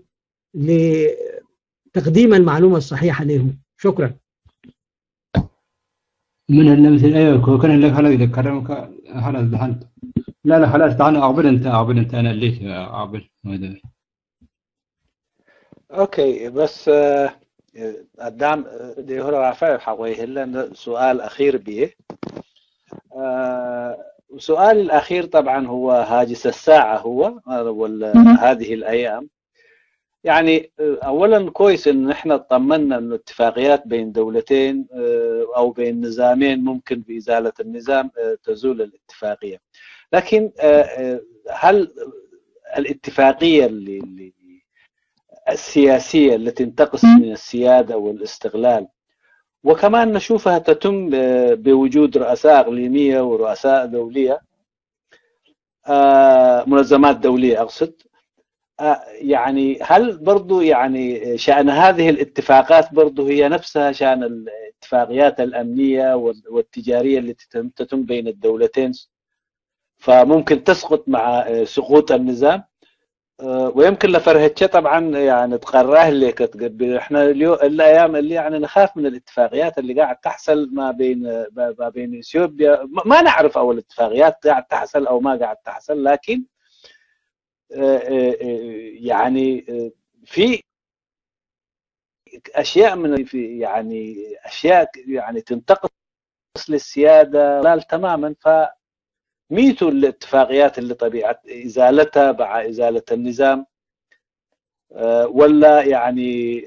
لتقديم المعلومة الصحيحة لهم. شكرا. من اللمس أيوة كان لك هلا إذا كرمك خلاص دخلت. لا لا خلاص تعال أقبل أنت، أقبل أنت، أنا ليش أقبل. أوكي بس قدام دي هو رافع حقوي هلا سؤال أخير بيه. سؤال الأخير طبعا هو هاجس الساعة، هو هذه الأيام. يعني أولا كويس إن إحنا اطمنا إنه اتفاقيات بين دولتين أو بين نظامين ممكن بإزالة النظام تزول الاتفاقية، لكن هل الاتفاقية اللي السياسية التي تنتقص من السيادة والاستقلال، وكمان نشوفها تتم بوجود رؤساء إقليمية ورؤساء دولية، منظمات دولية أقصد، يعني هل برضو يعني شأن هذه الاتفاقات برضو هي نفسها شأن الاتفاقيات الأمنية والتجارية التي تتم بين الدولتين، فممكن تسقط مع سقوط النظام؟ ويمكن لفرهتش طبعا يعني تقراه اللي كتقبل احنا اليوم الايام اللي يعني نخاف من الاتفاقيات اللي قاعد تحصل ما بين اثيوبيا، ما نعرف اول الاتفاقيات قاعد تحصل او ما قاعد تحصل، لكن يعني في اشياء من في يعني اشياء يعني تنتقص للسياده لا تماما. ف ميتوا الاتفاقيات اللي طبيعة إزالتها مع إزالة النظام، ولا يعني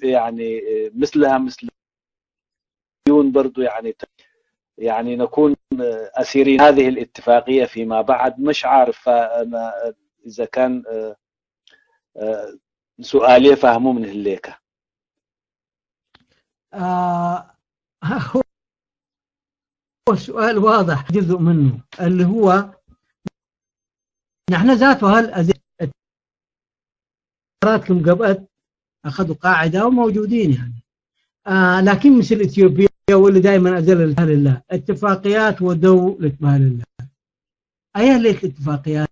يعني مثلها مثل ديون برضو، يعني نكون أسيرين هذه الاتفاقية فيما بعد. مش عارف أنا إذا كان سؤالي فهموا من هليكة. هو سؤال واضح جزء منه اللي هو نحن ذاته هل قبل أخذوا قاعدة وموجودين يعني لكن مثل الإثيوبيين واللي دائما أزل الله اتفاقيات ودولة بال الله. أيه ليش الاتفاقيات؟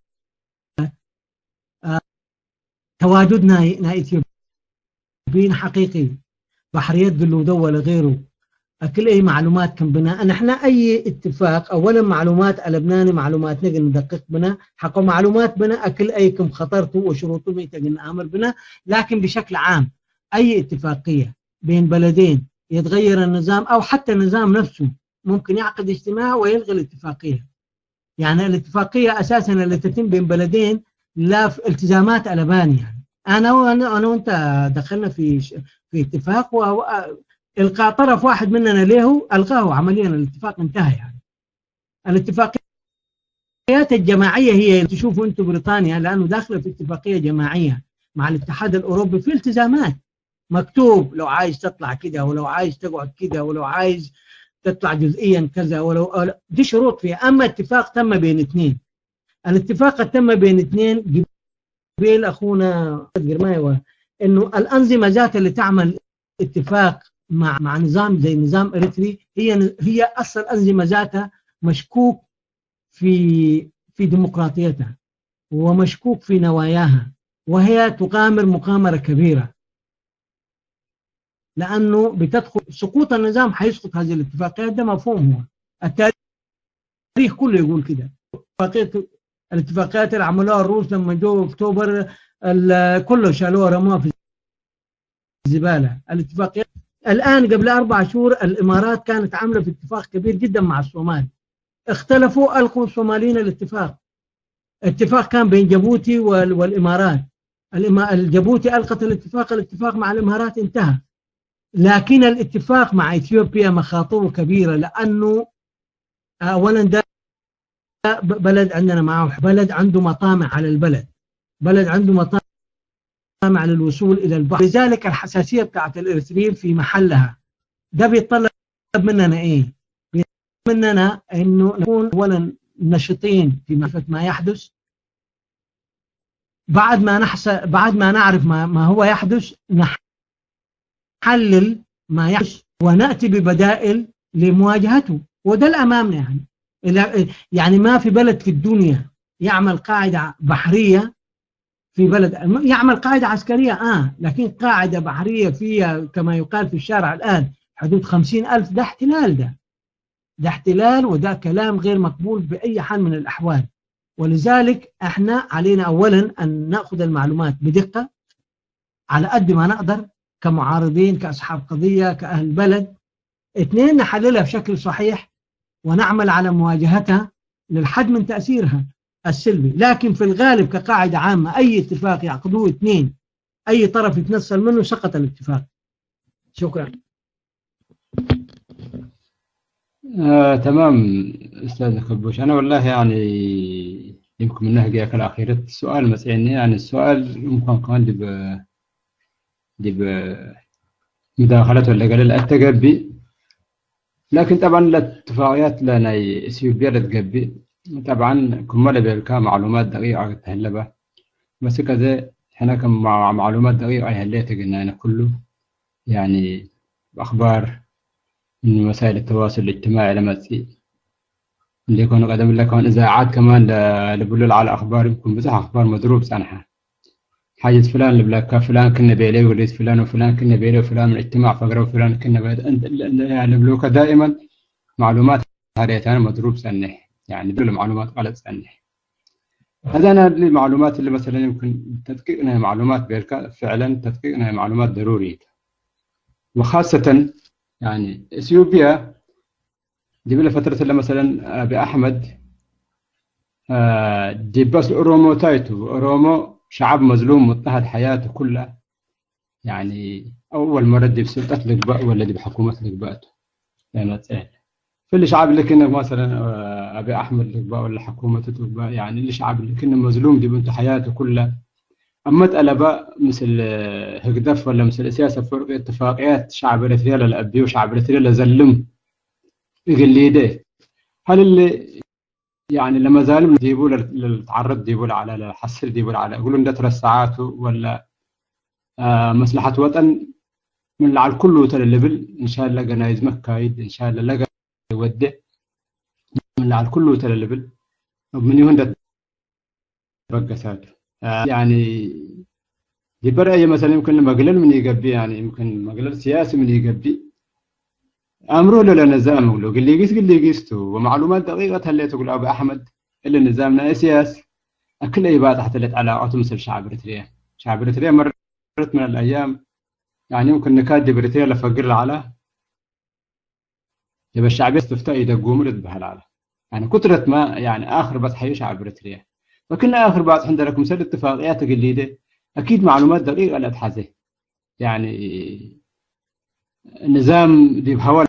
تواجدنا إثيوبيين حقيقي بحرية قلوا ولا غيره، كل أي معلومات كم بنا نحن أي اتفاق. أولا معلومات لبناني معلومات نقدر ندقق بنا حقه معلومات بنا أكل أي كم خطرته وشروطه ميتا أمر بنا. لكن بشكل عام أي اتفاقية بين بلدين يتغير النظام أو حتى النظام نفسه ممكن يعقد اجتماع ويلغي الاتفاقية. يعني الاتفاقية أساسا اللي تتم بين بلدين لا في التزامات ألبان. يعني أنا وأنت دخلنا في اتفاق والقاء طرف واحد مننا له ألغاه عمليا، الاتفاق انتهى. يعني الاتفاقيات الجماعية هي تشوفوا أنتم بريطانيا لأنه داخلة في اتفاقية جماعية مع الاتحاد الأوروبي في التزامات مكتوب، لو عايز تطلع كده ولو عايز تقعد كده ولو عايز تطلع جزئيا كذا ولو دي شروط فيها. أما اتفاق تم بين اثنين، الاتفاق تم بين اثنين قبيل أخونا جرمايوة إنه الأنظمة ذات اللي تعمل اتفاق مع نظام زي نظام إريتري هي أصل الأنظمة ذاتها مشكوك في ديمقراطيتها ومشكوك في نواياها، وهي تقامر مقامرة كبيرة لأنه بتدخل سقوط النظام حيسقط هذه الاتفاقيات. ده مفهوم، هو التاريخ كله يقول كده. الاتفاقيات اللي عملوها الروس لما جو اكتوبر كله شالوها رموها في الزبالة. الاتفاقيات الآن قبل 4 شهور الإمارات كانت عاملة في اتفاق كبير جدا مع الصومال، اختلفوا ألقوا الصوماليين الاتفاق. اتفاق كان بين جيبوتي والإمارات، الجيبوتي ألقت الاتفاق، الاتفاق مع الإمارات انتهى. لكن الاتفاق مع إثيوبيا مخاطره كبيرة، لأنه أولا ده بلد عندنا معه، بلد عنده مطامع على البلد، بلد عنده مطامع للوصول إلى البحر، لذلك الحساسية بتاعت الإريتريين في محلها. ده بيتطلب مننا إيه؟ بيتطلب مننا إنه نكون أولا نشطين في معرفة ما يحدث، بعد ما نعرف ما هو يحدث نحلل ما يحدث ونأتي ببدائل لمواجهته، وده الأمامنا. يعني ما في بلد في الدنيا يعمل قاعدة بحرية في بلد، يعمل قاعدة عسكرية لكن قاعدة بحرية فيها كما يقال في الشارع الآن حدود 50,000، ده احتلال، ده احتلال، وده كلام غير مقبول بأي حال من الأحوال. ولذلك احنا علينا أولا أن نأخذ المعلومات بدقة على قد ما نقدر كمعارضين، كأصحاب قضية، كأهل بلد. 2 نحللها بشكل صحيح ونعمل على مواجهتها للحد من تأثيرها السلبي. لكن في الغالب كقاعدة عامة أي اتفاق يعقدوه 2 أي طرف يتنصل منه سقط الاتفاق. شكرا. تمام أستاذ كبوش. أنا والله يعني يمكن من نهجك الأخيرة السؤال مسألني، يعني السؤال يمكن كمان دي مداخلته ولا قال التقبي، لكن طبعا الاتفاقيات لنا اثيوبيا تقبي طبعا كمال بيلكا معلومات دقيقة تهلبة، بس كذا احنا كم معلومات دقيقة هليت قلنا أنا كله يعني أخبار من وسائل التواصل الاجتماعي لما تسي اللي يكونوا قدم لك إذاعات كمان لبلول على أخبار يمكن بس أخبار مضروب سنحة حاجة فلان اللي بلاك فلان كنا بيلي وليس فلان وفلان كنا بيلي وفلان من اجتماع فقرة وفلان كنا بيلي، يعني بلوكا دائما معلومات هاريتان مضروب سنة، يعني دول معلومات غلط سنة. هذا أنا المعلومات اللي مثلا يمكن تدقيقنا معلومات بيلكا فعلا تدقيقنا معلومات ضرورية، وخاصة يعني اثيوبيا دي بلا فترة اللي مثلا أبي أحمد دي بس أورومو تايتو، أورومو شعب مظلوم مضطهد حياته كلها، يعني أول مرة دي بسلطة القباء ولا دي بحكومة القباء يعني تسأل في اللي شعب اللي كنا مثلا أبي أحمد القباء ولا حكومة القباء، يعني اللي شعب اللي كنا مظلوم دي بنت حياته كلها. أما تقلبا مثل هقدف ولا مثل سياسة فرق اتفاقيات شعب الأثرياء للأبي وشعب الأثرياء لزلم يقول هل اللي يعني لما زالم ديبوا للتعرض ديبوا على الحسر ديبوا على يقولون ده ترسعاته ولا مصلحة وطن من على الكل تللبل إن شاء الله جنايز مكايد إن شاء الله لقى يودع من على الكل تللبل ومن يهند بقسات يعني دي برأيي مثلا يمكن مقلل من يقبي، يعني يمكن مقلل سياسي من يقبي أمره لولا نظام لو قل لي قيس قل لي قيستو ومعلومات دقيقة هل تقول أبو أحمد إلا نظامنا سياسي كل أي بعض حتى علاقته مثل شعب إريتريا. شعب إريتريا مرت من الأيام يعني يمكن نكاد بريتريا لفقر على يبقى الشعب استفتاء يدقوا مرد بهالعالم، يعني كثرة ما يعني آخر بس حي شعب إريتريا. فكنا آخر بعض عندنا لكم سد اتفاقيات قليلة أكيد معلومات دقيقة لا تحزه، يعني النظام دي بحوالي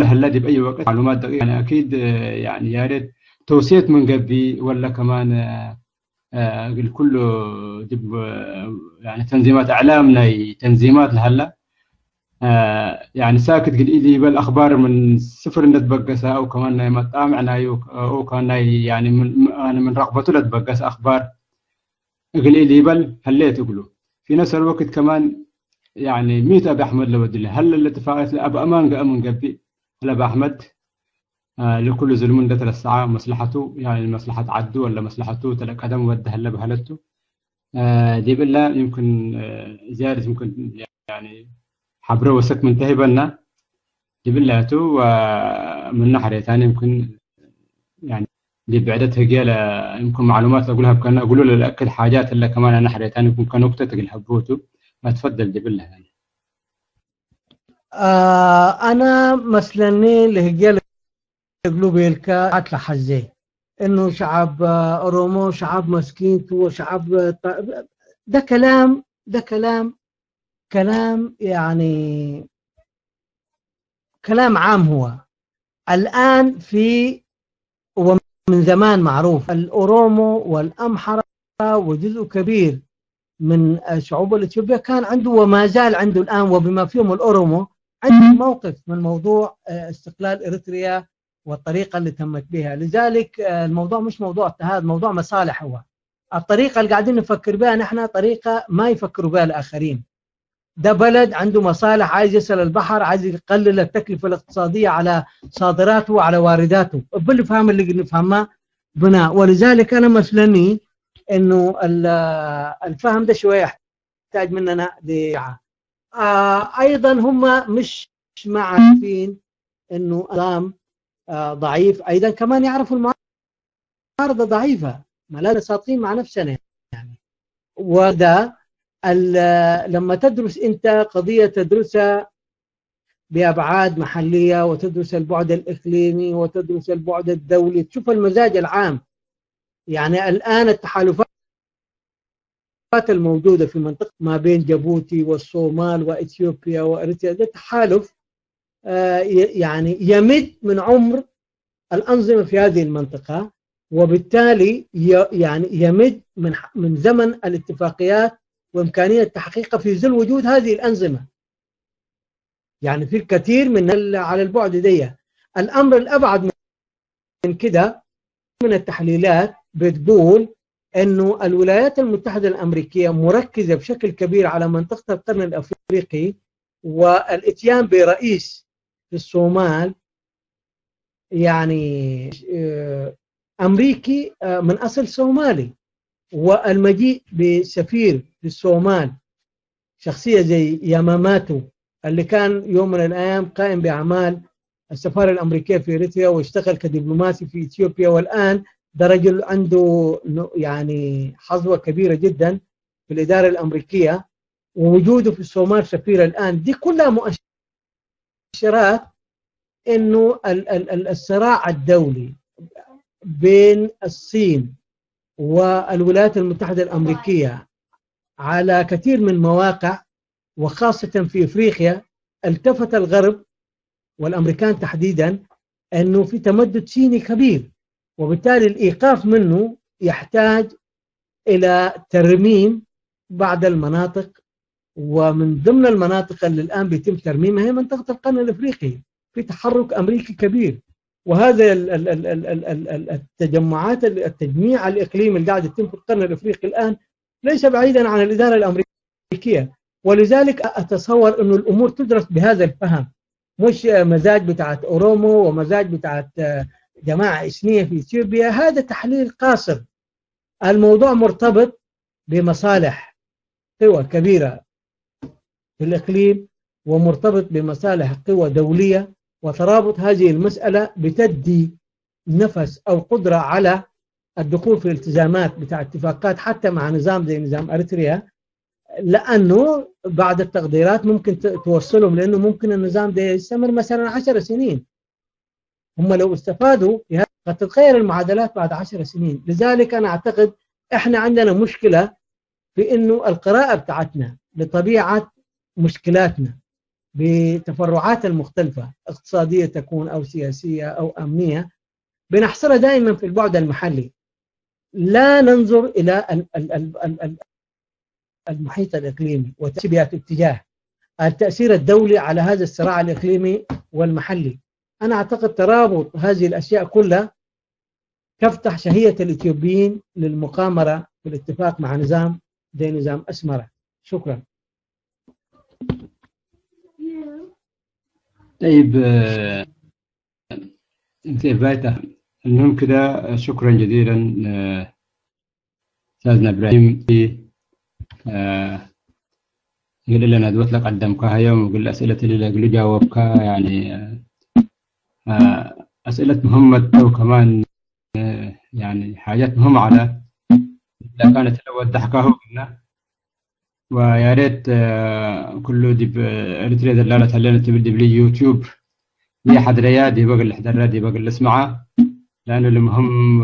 هلا دي بأي وقت معلومات دقيقة، يعني أكيد يعني يا ريت توصية من قبي ولا كمان الكل يعني تنظيمات إعلامنا تنظيمات لهلا يعني ساكت قل لي بالأخبار من صفر نتبقسها أو كمان مطامعنا أو كان يعني من رغبته لتبقس أخبار قل لي بل هليت تقولوا في نفس الوقت كمان يعني ميت أبي أحمد لو هل الاتفاقات أبو أمان قام من قبي هل أبو أحمد لكل ظلم ده الساعة مصلحته يعني مصلحة عدو ولا مصلحته تلك قدم وده هلا بهلته دي بالله يمكن زيادة يمكن يعني حبره وسك منتهي بنا دي بالله تو ومن ناحية ثانية يمكن يعني دي بعدتها جيلة يمكن معلومات أقولها بكنا أقولوا له لأكد حاجات اللي كمان أنا ناحية ثانية يمكن كنكتة تقول حبوته ما تفضل دي بالله يعني. أنا مثلاً اللي هجيلة قلوبيلكا عتلة حزي إنه شعب أورومو شعب مسكين وشعب ده كلام، ده كلام يعني كلام عام. هو الآن في ومن زمان معروف الأورومو والأمحرة وجزء كبير من شعوب الإثيوبيا كان عنده وما زال عنده الآن وبما فيهم الأورومو عنده موقف من موضوع استقلال إريتريا والطريقة اللي تمت بها. لذلك الموضوع مش موضوع اضطهاد، موضوع مصالح. هو الطريقة اللي قاعدين نفكر بها نحن طريقة ما يفكروا بها الآخرين. ده بلد عنده مصالح، عايز يصل البحر، عايز يقلل التكلفة الاقتصادية على صادراته وعلى وارداته، بالفهم اللي نفهمه بناء. ولذلك أنا مثلني إنه الفهم ده شوية يحتاج مننا دعاء. أيضا هم مش عارفين إنه نظام ضعيف، أيضا كمان يعرفوا المعارضة ضعيفة، ما لا صادقين مع نفسنا يعني. وده لما تدرس أنت قضية تدرسها بأبعاد محلية وتدرس البعد الإقليمي وتدرس البعد الدولي، تشوف المزاج العام. يعني الآن التحالفات الموجودة في منطقة ما بين جيبوتي والصومال وإثيوبيا وإريتريا، ده تحالف يعني يمد من عمر الأنظمة في هذه المنطقة، وبالتالي يعني يمد من زمن الاتفاقيات وإمكانية تحقيقها في ظل وجود هذه الأنظمة. يعني في الكثير من على البعد دي. الأمر الأبعد من كده من التحليلات بتقول أنه الولايات المتحدة الأمريكية مركزة بشكل كبير على منطقة القرن الأفريقي، والإتيان برئيس في الصومال يعني أمريكي من أصل صومالي، والمجيء بسفير في الصومال شخصية زي ياماماتو اللي كان يوم من الأيام قائم بأعمال السفارة الأمريكية في إريتريا واشتغل كدبلوماسي في إثيوبيا، والآن ده رجل عنده يعني حظوة كبيرة جدا في الإدارة الأمريكية، ووجوده في الصومال سفير الآن، دي كلها مؤشرات إنه الصراع الدولي بين الصين والولايات المتحدة الأمريكية على كثير من مواقع وخاصة في إفريقيا، التفت الغرب والأمريكان تحديدا أنه في تمدد صيني كبير، وبالتالي الإيقاف منه يحتاج إلى ترميم بعض المناطق، ومن ضمن المناطق اللي الآن بيتم ترميمها هي منطقة القرن الإفريقي في تحرك أمريكي كبير. وهذا التجمعات، التجميع الإقليمي اللي قاعد يتم في القرن الإفريقي الآن ليس بعيدا عن الإدارة الأمريكية. ولذلك أتصور أن الأمور تدرس بهذا الفهم، مش مزاج بتاعت أورومو ومزاج بتاعت جماعة إثنية في إثيوبيا. هذا تحليل قاصر. الموضوع مرتبط بمصالح قوى كبيرة في الإقليم، ومرتبط بمصالح قوى دولية، وترابط هذه المسألة بتدي نفس أو قدرة على الدخول في الالتزامات بتاع اتفاقات حتى مع نظام زي نظام أريتريا، لأنه بعد التقديرات ممكن توصلهم، لأنه ممكن النظام ده يستمر مثلا 10 سنين. هم لو استفادوا قد تتغير المعادلات بعد 10 سنين. لذلك أنا أعتقد إحنا عندنا مشكلة في إنه القراءة بتاعتنا لطبيعة مشكلاتنا بتفرعات المختلفة، اقتصادية تكون أو سياسية أو أمنية، بنحصرها دائما في البعد المحلي، لا ننظر إلى المحيط الإقليمي وتشبيهات اتجاه التأثير الدولي على هذا الصراع الإقليمي والمحلي. أنا أعتقد ترابط هذه الأشياء كلها تفتح شهية الإثيوبيين للمقامرة في الاتفاق مع نظام زي نظام أسمرة. شكرا. طيب انت بايته. المهم كده شكرا جزيلا استاذنا ابراهيم قال لنا ندوة لك قدمكها يوم وقال اسئله اللي قال جاوبك، يعني اسئله مهمه وكمان يعني حاجات مهمه على اذا كانت لو وضحكها قلنا. ويا ريت كله دي اريتريا دلالة هلنا تبدي بلي يوتيوب دي حدريا دي بقى اللي حدريا دي بقى اللي اسمعها، لانه المهم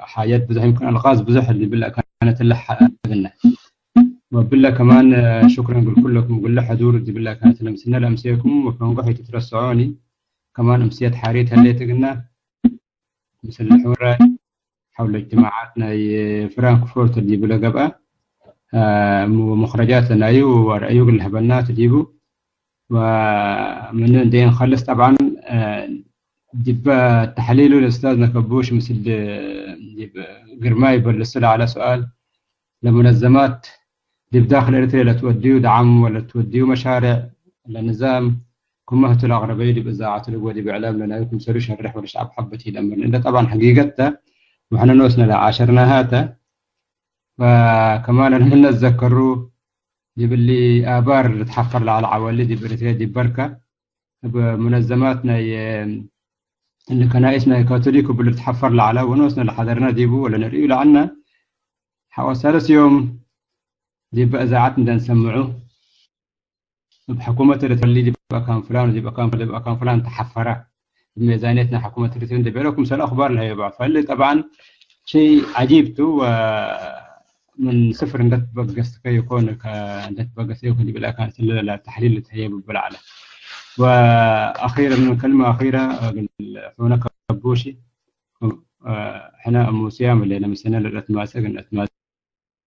حاجات بزح يمكن الغاز بزح اللي بالله كانت اللي حقنا. وبالله كمان شكرا نقول كلكم وقول له حضور دي بالله كانت لمسنا لامسيكم وفنقحي تترسعوني كمان امسيات حاريت هليت قلنا مثل الحورة حول اجتماعاتنا فرانكفورت اللي بلا قبأ ومخرجاتنا أيو ورأيو اللي هبلناه تجيبوا. ومن دين نخلص طبعا جيب تحليله لأستاذنا كبوش مثل جيب قرماي بالسلة على سؤال لمنظمات دي بداخل إريتريا لا توديو دعم ولا توديو مشاريع لنظام كمهة الأغربية دي بإذاعة القوة دي بإعلام لنا يكون سريش الرح ولا شعب حبتي الأمر لأن طبعا حقيقتها وحنا نوسنا لعاشرنا هاتا. وكمان من نتذكروا جيب اللي آبار اللي تحفر على العوالي دي بريتريا دي بركة بمنظماتنا اللي كنائسنا كاثوليك باللي تحفر على ونوسنا اللي حضرنا ديبو ولا نرئيو لعنا حوالي ثالث يوم دي بقى إذاعتنا نسمعوه بحكومة اللي دي بقى كان فلان ودي بقى كان فلان دي بقى كان فلان تحفره بميزانيتنا حكومة الريتريا دي بقى الأخبار اللي هي فاللي طبعا شيء عجيبته من صفر ندت بقست كي يكون ندت بقست يكون بلا كانت التحليل اللي هي بالعلى. واخيرا كلمه اخيره حونا كبوشي احنا موسيام اللي لمسنا للاتماسك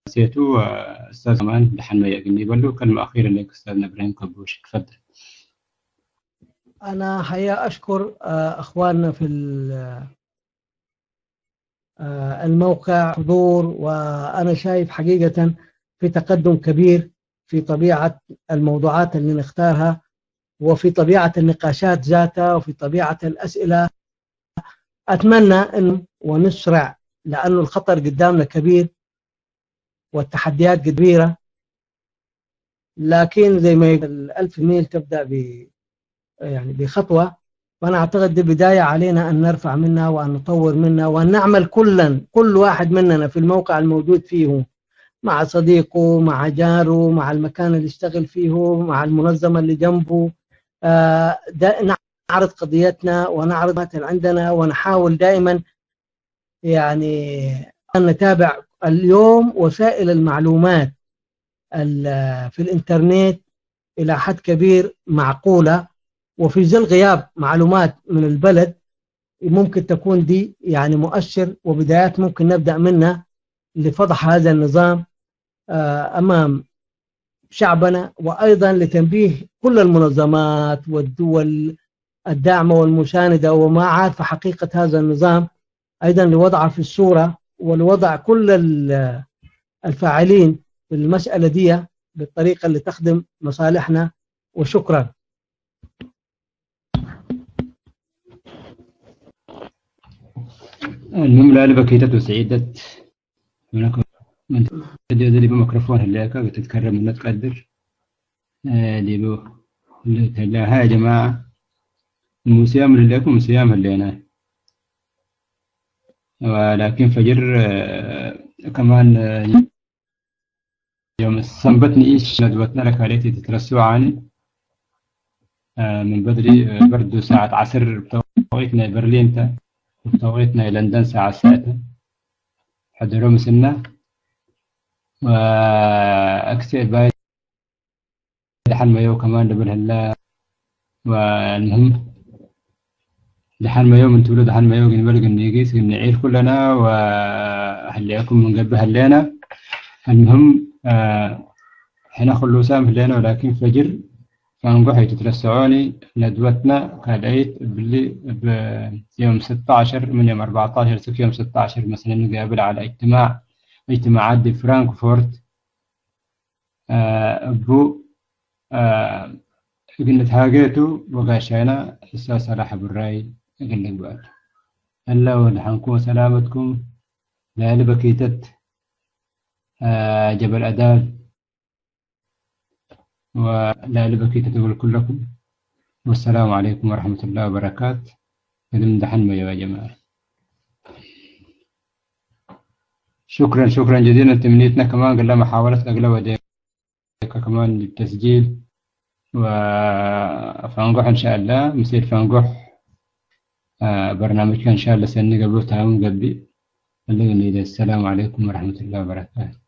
اتماسيتو استاذ مان لحن ما يقني بلو. كلمه اخيره لك استاذنا ابراهيم كبوشي تفضل. انا حقيقه اشكر اخواننا في الموقع حضور، وأنا شايف حقيقة في تقدم كبير في طبيعة الموضوعات اللي نختارها وفي طبيعة النقاشات ذاتها وفي طبيعة الأسئلة. أتمنى أن ونسرع لأنه الخطر قدامنا كبير والتحديات كبيرة، لكن زي ما يقول 1000 ميل تبدأ يعني بخطوة. وأنا أعتقد دي بداية علينا أن نرفع منها وأن نطور منها وأن نعمل كل واحد مننا في الموقع الموجود فيه مع صديقه، مع جاره، مع المكان اللي يشتغل فيه، مع المنظمة اللي جنبه. نعرض قضيتنا ونعرض ما عندنا ونحاول دائما يعني أن نتابع اليوم وسائل المعلومات في الإنترنت إلى حد كبير معقولة، وفي ظل غياب معلومات من البلد ممكن تكون دي يعني مؤشر وبدايات ممكن نبدأ منها لفضح هذا النظام أمام شعبنا، وأيضا لتنبيه كل المنظمات والدول الداعمة والمساندة وما عارفة حقيقة هذا النظام، أيضا لوضعها في الصورة ولوضع كل الفاعلين في المسألة دي بالطريقة اللي تخدم مصالحنا. وشكرا. المهم لا بكيتت وسعيدت هناك من تدي بميكروفون هلاك بتتكرم من تقدر دي بو هاي يا جماعة الموسيام اللي لكم موسيام اللي ولكن فجر كمان يوم سنبتني إيش ندوتنا لك عليك تترسوا عني من بدري برضو ساعة عصر بتوقيتنا برلين بتوقيتنا لندن ساعة 6 حضروا مسنا وأكسر باي دحن ما كمان دبل هلا. والمهم دحن ما يوم انتولو دحن ما يوم نبلغ النيجيس نعير كلنا وهليكم من قبل هلينا. المهم حنا خلو سام هلينا ولكن فجر فانقو تترسعوني ندوتنا كالعيد باللي بيوم 16 من يوم 14 سك يوم 16 مثلا نقابل على اجتماعات دي فرانكفورت. بو قلنا تهاجيتو وقاشينا أستاذ صلاح أبو الراي قلنا قبل هلا ولحنكم سلامتكم لا لبكيتت جبل أدال ولا لبكيتت تقول كلكم. والسلام عليكم ورحمة الله وبركاته. قدم دحن يا جماعة. شكرا شكرا جزيلا. تمنيتنا كمان قلنا محاولة أغلب كمان للتسجيل وفانقح إن شاء الله مسير فانقح برنامجك إن شاء الله سنة قبل تاون قبل. السلام عليكم ورحمة الله وبركاته.